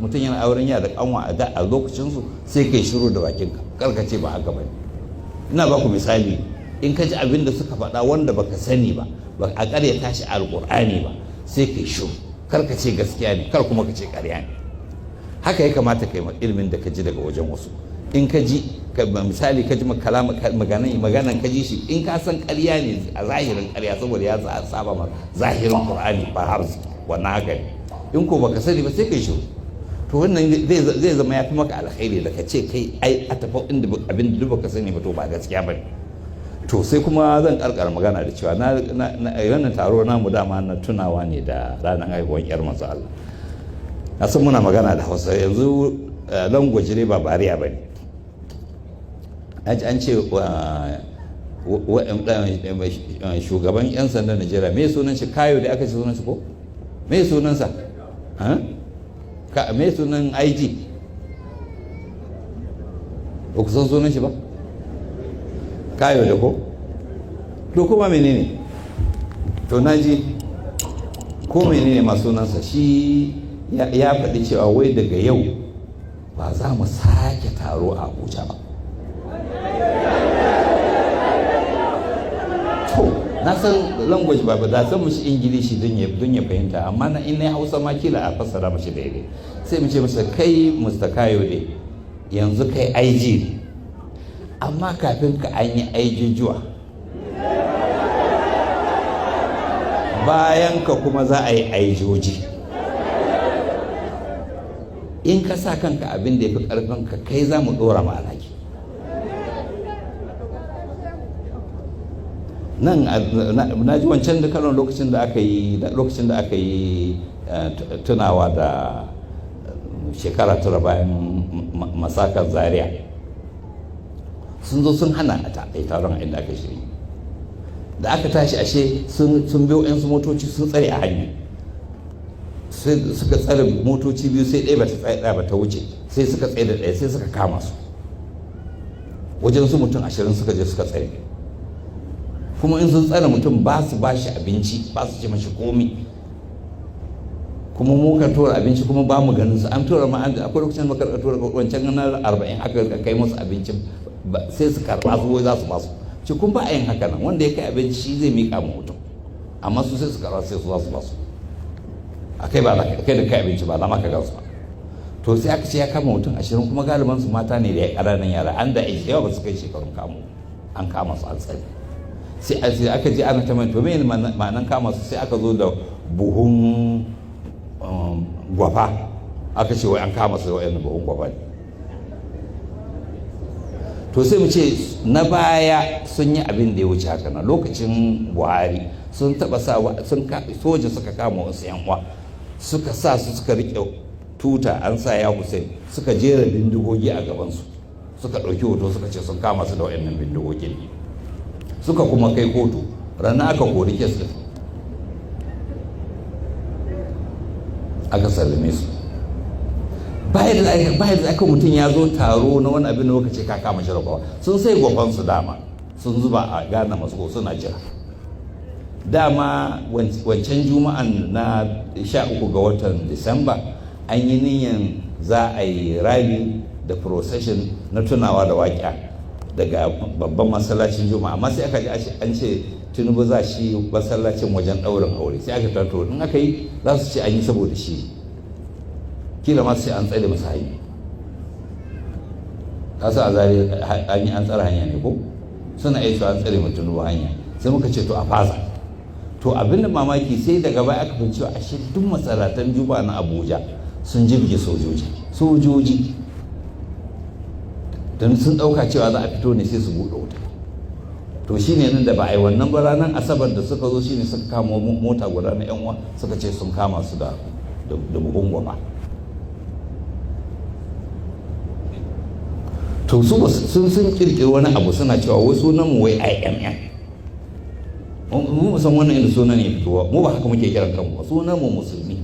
mutum yana auren ya da kanwa a da a lokacin su, sai kai shiru da bakinka, kar ka ce ba haka bane. Ina ba ku misali, in ka ji abin da suka faɗa wanda baka sani ba, ba a ƙaryata shi Alƙur'ani ba, sai kai shiru, kar ka ce gaskiya ne, kar kuma ka ce ƙarya ne. Haka ya kamata kai ilimin da ka ji daga wajen wasu. In ka ji, misali, ka ji maganan, ka ji shi, in ka san ƙarya ne a zahirin ƙarya, saboda ya saba ma zahirin Qur'ani ba har wannan, haka ne. In ko baka sani ba, sai kai shiru. To wannan zai zama ya fi maka alkhairi da ka ce kai ai a tafi inda abin da duk baka sani ba, to ba gaskiya ba ne. To sai kuma zan karkar magana da cewa na wannan taro namu dama na tunawa ne da ranar haihuwar yar manzo Allah. Na san muna magana da Hausa yanzu, language ne ba barrier ba ne. An ce shugaban 'yan sandan Najeriya, me sunan shi? Kayo da aka ce sunan shi, ko me sunansa? Me sunan IG? Ba ku san sunan shi ba? Kayo da ko to kuma menene? To naji ko menene ma sunansa, shi ya faɗi cewa wai daga yau ba za mu sake taro a Abuja ba. To na san language ba ba da san mushi Ingilishi don ya fahimta, amma na in na Hausa ma kila a fassara mashi daidai. Sai mu ce masa, "Kai Mr. Kayode, yanzu kai IG ne, amma kafin ka an yi aijujuwa, bayan ka kuma za a yi aijoji. In ka sa kanka abin da ya fi karfin ka, kai za mu dora ma alhaki." Nan na ji wancan da karon lokacin da aka yi tunawa da shekara 9 bayan masakar Zaria, sun zo sun hana a taron inda aka shiri. Da aka tashi, ashe sun biyo 'yan motoci, sun tsare a hanya. Sai suka tsare motoci biyu, sai ɗaya bata tsaya ba ta wuce, sai suka tsaye da ɗaya, sai suka kama su, wajen su mutum 20 suka je suka tsare. Kuma in sun tsare mutum, ba su ba shi abinci, ba su ce mashi komi. Kuma mu kan tura abinci, kuma ba mu ganin su. An tura ma, akwai lokacin muka tura wancan na 40, aka kai musu abinci, sai su karɓa, su wai za su ba su ce. Kun ba a yin haka nan. Wanda ya kai abinci shi zai miƙa ma mutum, amma su sai su karɓa, sai su za su ba su. A kai ba kai da kai abinci ba za ma ka gansu ba. To sai aka ce ya kama mutum 20, kuma galiban su mata ne da ya ƙananan yara an da yawa, ba su kai shekarun kamo. An kama su, an tsare. Sai aka je ana ta mai, to me ma'anan kama su? Sai aka zo da buhun gwafa, aka ce wai an kama su da wa'annan buhun gwafa ne. To sai mu ce na baya sun yi abin da ya wuce haka. Na lokacin Buhari sun taba sa sun soja suka kama wasu yan uwa, suka sa su suka rike tuta, an sa ya Hussein, suka jera bindigogi a gabansu. Suka ɗauki hoto, suka ce sun kama su da waɗannan bindigogin ne, suka kuma kai kotu. Ranar aka kori case din, aka sallame su. Bayan da aka mutum ya zo taro na wani abin da lokaci ka kama shi rabawa, sun sai gwafansu dama sun zuba a gane masu, suna jira. Dama wancan Juma'an na 13 ga watan Disamba an yi niyan za a yi rally da procession na tunawa da waƙiya daga babban masallacin Juma'a, amma sai aka ji an ce Tinubu za shi masallacin wajen ɗaurin aure. Sai aka tato in aka yi, za su ce an yi saboda shi, kila ma sai an tsare masa hanya. Kasa a zare an yi an tsare hanya ne, ko suna iya cewa an tsare ma Tinubu hanya. Sai muka ce to a fasa. To, abin da mamaki, sai daga baya aka fahimci cewa ashe duk masallatan Juma'a na Abuja sun jibge sojoji, sojoji, don sun ɗauka cewa za a fito ne sai su buɗe wuta. To, shine nan da ba a yi wannan ba, ranar Asabar da suka zo, shine suka kama mota guda na yan uwa, suka ce sun kama su da buhun goma. To, su sun kirkiri wani abu, suna cewa wai sunan mu wai IMN. Mu san wannan inda sunan ya fitowa, mu ba haka muke kiran kanmu ba. Sunan mu Musulmi.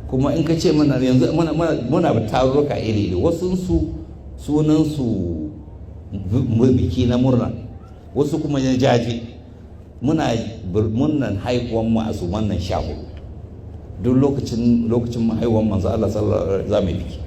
Kuma in ka ce mana yanzu muna tarurruka iri iri, wasu su sunan su biki na murna, wasu kuma na jaje. Muna murnan haihuwan mu a su wannan 14. Duk lokacin haihuwan Manzo Allah sallallahu alaihi za mu biki,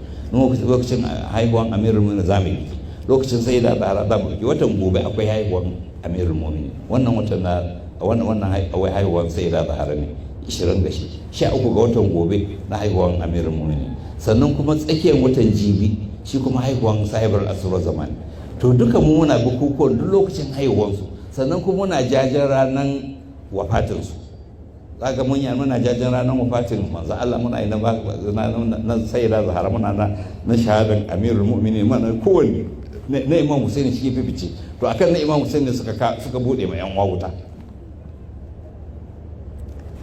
lokacin haihuwan Amirul Mu'minin za mu biki, lokacin Sayyida Zahra za mu biki. Watan gobe akwai haihuwan Amirul Mu'minin, wannan watan na wannan akwai haihuwan Sayyida Zahra ne, 26, 13 ga watan gobe na haihuwan Amirul Mu'minin. Sannan kuma tsakiyar watan jibi shi kuma haihuwan Sahibar Asr Zaman. To, duka mu muna bukukuwan duk lokacin haihuwansu, sannan kuma muna jajen ranar wafatinsu. Zaka mun yi muna jajen ranar wafatin Manzo Allah, muna yi na Sayyida Zahra, muna na shahadan Amirul Mu'minin, muna kowanne. Na Imam Hussein shi fifice. To, akan na Imam Hussein ne suka bude ma yan wuta.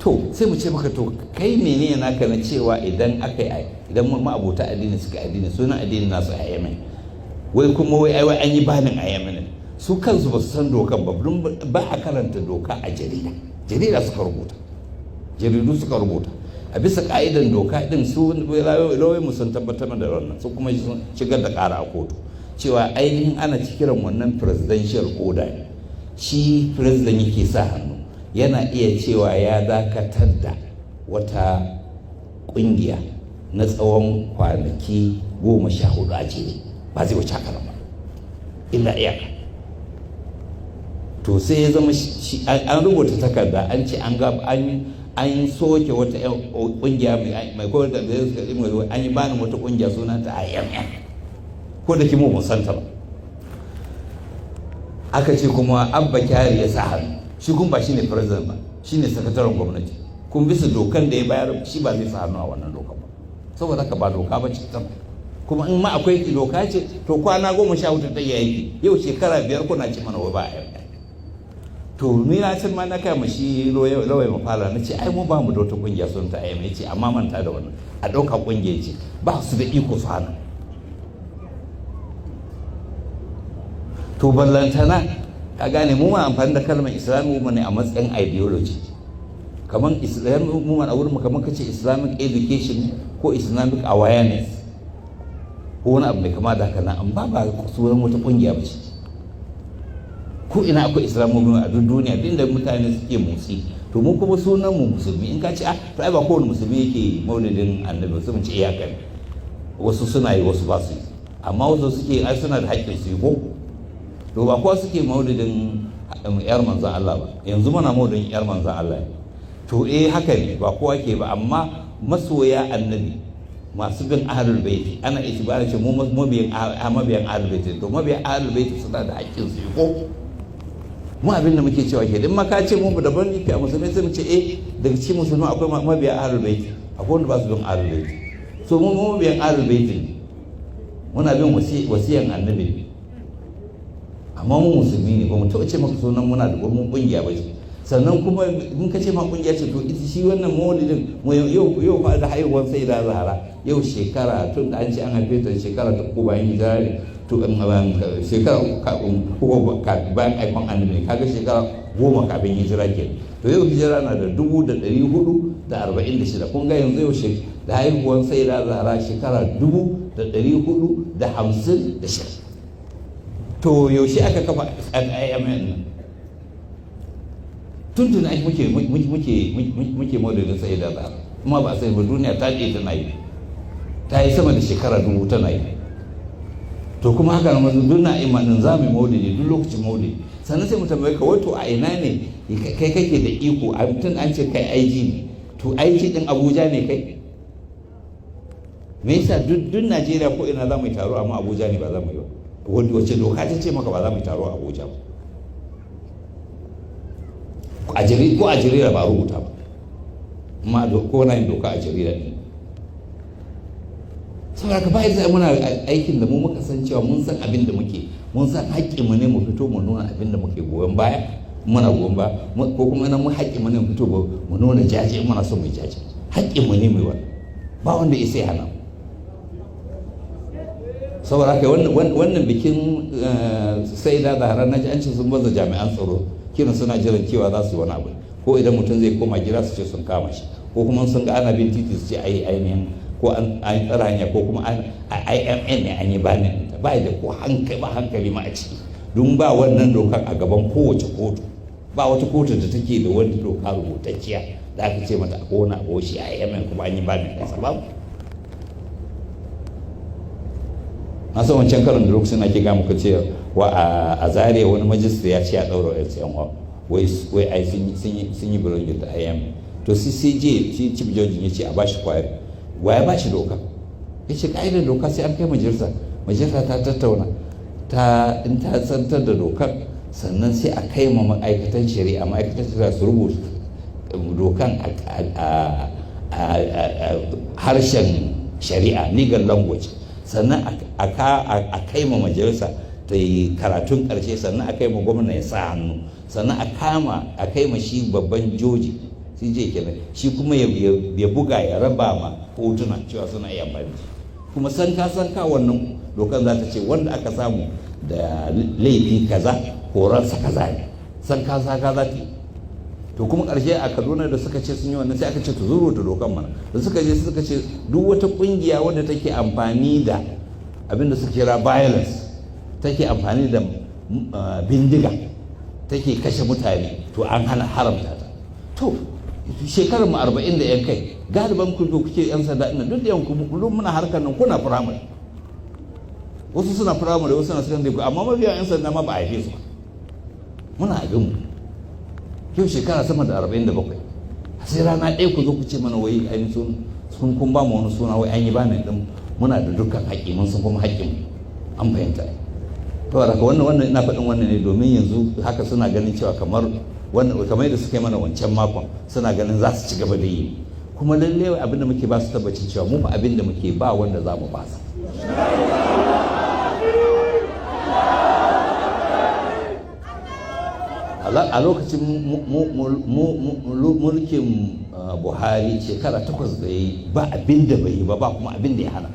To, sai mu ce maka, to kai menene naka na cewa idan aka yi, idan ma'abota addini suka addini, sunan addini nasu a Yemen, wai kuma wai ai wai an yi banning a Yemen? Su kansu ba su san dokan ba, don ba a karanta doka a jarida. Jarida suka rubuta, jaridu suka rubuta. A bisa ka'idan doka din, su lauyoyin mu sun tabbatar da wannan, su kuma sun shigar da kara a kotu cewa ainihin ana kiran wannan presidential order ne. Shi president yake sa hannu, yana iya cewa ya dakatar da wata kungiya na tsawon kwanaki 14 a jere, ba zai wuce haka ba, illa iyaka. To, sai ya zama an rubuta takarda, an ce an ga an soke wata kungiya mai ko da an yi banning wata kungiya sunanta IMN, ko da kimo mun santa ba. Aka ce kuma Abba Kyari ya sa hannu, shi kuma ba shine president ba, shine sakataren gwamnati. Kuma bisa dokan da ya bayar, shi ba zai sa hannu a wannan dokan ba, saboda haka ba doka ba ce ta. Kuma in ma akwai doka ce, to kwana 14 ta yi, yau shekara 5 kuna ce mana wai ba a yi. To, ni na can ma na kai shi lawyer mafala, na ce ai mu ba mu da wata kungiya sun ta ayyama. Ce amma manta da wannan, a ɗauka kungiya ce, ba su da iko su hana. To, ballantana ka gane mu ma amfani da kalmar Islamic woman ne a matsayin ideology, kamar Islamic woman a wurin mu kamar kace Islamic education ko Islamic awareness ko wani abu mai kama da haka nan, amma ba sunan wata kungiya ba ce. Ko ina akwai Islamic movement a duk duniya, duk inda mutane suke motsi. To, mu kuma sunan mu Musulmi. In ka ce, ah, to ai ba kowane musulmi yake maulidin Annabi, sai mu ce iyaka ne, wasu suna yi, wasu ba su yi, amma wasu suke ai suna da haƙƙin su yi ko. To, ba kowa suke maulidin yar Manzon Allah ba, yanzu muna maulidin yar Manzon Allah ne. To, eh, haka ne, ba kowa ke ba, amma masoya Annabi masu bin Ahlul Baiti ana itibara ce mu mabiyan mabiyan Ahlul Baiti. To, mabiyan Ahlul Baiti suna da haƙƙin su yi ko. Mu abin da muke cewa ke din ma, ka ce mu daban ne a Musulmi, sai mu ce eh, daga cikin Musulmi akwai mabiyan Ahlul Baiti, akwai wanda ba su bin Ahlul Baiti. So mu mabiyan Ahlul Baiti ne, muna bin wasiyan Annabi ne, amma mu Musulmi ne. Ba mu taɓa ce maka sunan muna da mun kungiya ba. Sannan kuma in ka ce ma kungiya ce, to ita shi wannan maulidin mu yau fa da haihuwar Sai da Zahara, yau shekara tun da an ce an haife ta shekara ta 3 bayan hijira ne. To shekara 3 bayan aikon annabi, kaga shekara 10 kafin hijira ke. To yau hijira na da 1446. Kun ga yanzu yau da haihuwan sai da Zahra shekara 1456. To yaushe aka kafa IMN nan? Tuntuni ake muke maulidin sai da Zahra, kuma ba sai ba, duniya ta ce tana yi, ta yi sama da shekara 1000 tana yi. To kuma haka nan duk na imanin za mu yi maulidi duk lokacin maulidi. Sannan sai mu tambaye ka, wato a ina ne kai kake da iko? A tun an ce kai IG ne, to IG din Abuja ne kai? Me yasa duk Najeriya ko ina za mu yi taro, amma Abuja ne ba za mu yi ba? Wanda wace doka ta ce maka ba za mu yi taro a Abuja ba? A ko a jarida ba rubuta ba amma ko na yin doka a jarida ne. Saboda ka bayan muna aikin da mu muka san cewa mun san abin da muke, mun san haƙƙinmu ne mu fito mu nuna abin da muke goyon baya, muna goyon baya, ko kuma nan mu haƙƙinmu ne mu fito mu nuna jaje, muna son mu jaje, haƙƙinmu ne mu yi wannan, ba wanda ya sai hana. Saboda haka wannan bikin sai da Zahra, na ji an ce sun baza jami'an tsaro, kiran suna jiran cewa za su yi wani abu, ko idan mutum zai koma gida su ce sun kama shi, ko kuma sun ga ana bin titi su ce ai ainihin ko an tsara hanya, ko kuma an IMN ne an yi banning ta. Ba da ko hankali, ba hankali ma a ciki, don ba wannan dokar a gaban kowace kotu. Ba wata kotu da take da wani doka rubutacciya da aka ce mata ko wani abu shi IMN kuma an yi banning ɗinsa, babu. Na san wancan karin da lokacin ake ga muka ce wa a Zaria wani majista ya ce a ɗaura yan uwa, wai ai sun yi belonging da IMN. To CCJ, shi chief judge ya ce a bashi kwayar wa ya bashi doka. Ya ce ka'idar doka sai an kai majalisa, majalisa ta tattauna ta, in ta tsantar da dokar, sannan sai a kai ma ma'aikatan shari'a, ma'aikatan shari'a su rubuta dokan a harshen shari'a, legal language, sannan a kai ma majalisa ta yi karatun ƙarshe, sannan a kai ma gwamna ya sa hannu, sannan a kama a kai ma shi babban joji, CJ kenan, shi kuma ya buga ya raba ma kotuna cewa suna iya amfani. Kuma san ka san ka wannan dokan za ta ce wanda aka samu da laifi kaza, horarsa kaza ne, san ka san ka za ta yi. To kuma ƙarshe a Kaduna da suka ce sun yi wannan, sai aka ce to zuru ta dokan mana. Da suka je suka ce duk wata ƙungiya wadda take amfani da abin da suka kira violence, take amfani da bindiga, take kashe mutane, to an hana, haramta ta. To shekarar mu 40 da yan kai, galiban ku kuke yan sanda ina duk da yanku kullum muna harkar nan, kuna firamare, wasu suna firamare, wasu suna sakandare, amma mafiya yan sanda ma ba a haife su ba. Muna abin mu yau shekara sama da 47, sai rana ɗaya ku zo ku ce mana wai ainihin sun kun ba mu wani suna, wai an yi banning ɗin. Muna da dukkan haƙƙi, mun san kuma haƙƙin, an fahimta. To haka wannan ina faɗin wannan ne domin yanzu haka suna ganin cewa kamar wannan, kamar yadda suka yi mana wancan makon, suna ganin za su ci gaba da yi. Kuma lalle abin da muke ba su tabbacin cewa mu fa abin da muke ba wanda za mu ba su. A lokacin mulkin Buhari, shekara 8 da ya yi, ba abin da bai yi ba, ba kuma abin da ya hana.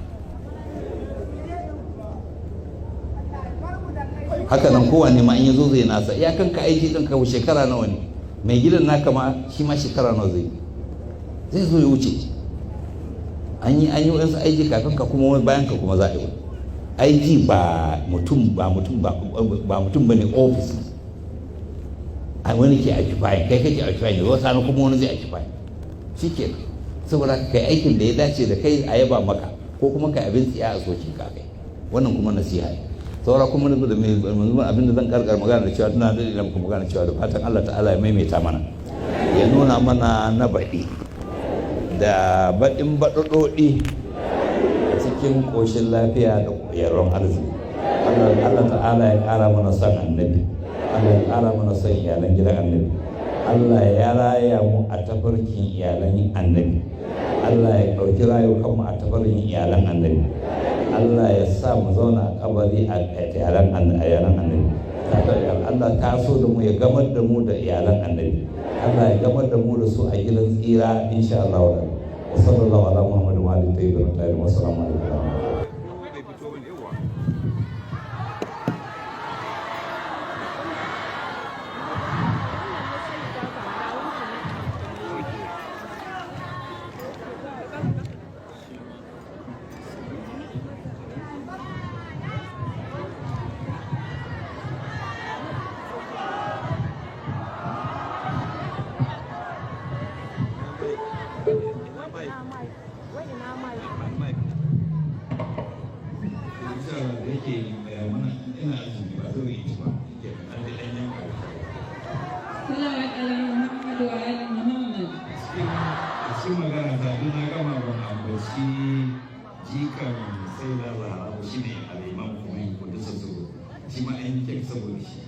Haka nan kowanne ma in yazo zai nasa iyakan ka aiki din ka shekara nawa ne, mai gidan naka ma shi ma shekara nawa zai zo ya wuce. An yi wasu aiki kafin ka, kuma bayan ka kuma za a yi wani aiki. Ba mutum ba, mutum ba, ba mutum bane, office a wani ke occupying, kai kake occupying yanzu, wata kuma wani zai occupying, shikenan. Saboda kai aikin da ya dace da kai a yaba maka, ko kuma kai abin tsiya a sokin ka kai. Wannan kuma nasiha ne. Saura kuma da mai abin da zan karkar magana da cewa tuna da ina muku magana cewa da fatan Allah ta'ala ya maimaita mana, ya nuna mana na baɗi da baɗin baɗaɗoɗi cikin ƙoshin lafiya da yaron arziki. Allah ta'ala ya ƙara mana son annabi, Allah ya ƙara mana son iyalan gidan annabi, Allah ya raya mu a tafarkin iyalan annabi, Allah ya ɗauki rayukanmu a tafarkin iyalan annabi, Allah ya sa mu zauna a kabari a iyalan annabi. Allah ta so da mu ya gamar da mu da iyalan annabi, Allah ya gamar da mu da su a gidan tsira, insha Allah. Wa sallallahu ala Muhammad wa alihi tayyibin tahirin. Wa assalamu alaikum. Wai ina mai? Insha Allah, da yake mana ina azumi, ba zai yi ba ke an da ɗan yanka. صلوات على محمد وآل محمد. A cikin magana ta duk na gama, ban ambaci jikan sai da Zahra ba, shi ne al'imam Khomeini kudisa sirruhu. Shi ma an yi kek saboda shi,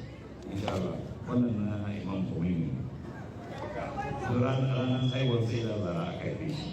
insha Allah. Wannan na Imam Khomeini ne. Ranar haihuwar sai da Zahra aka haife shi.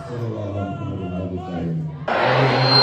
صلى الله على محمد وعلى آله.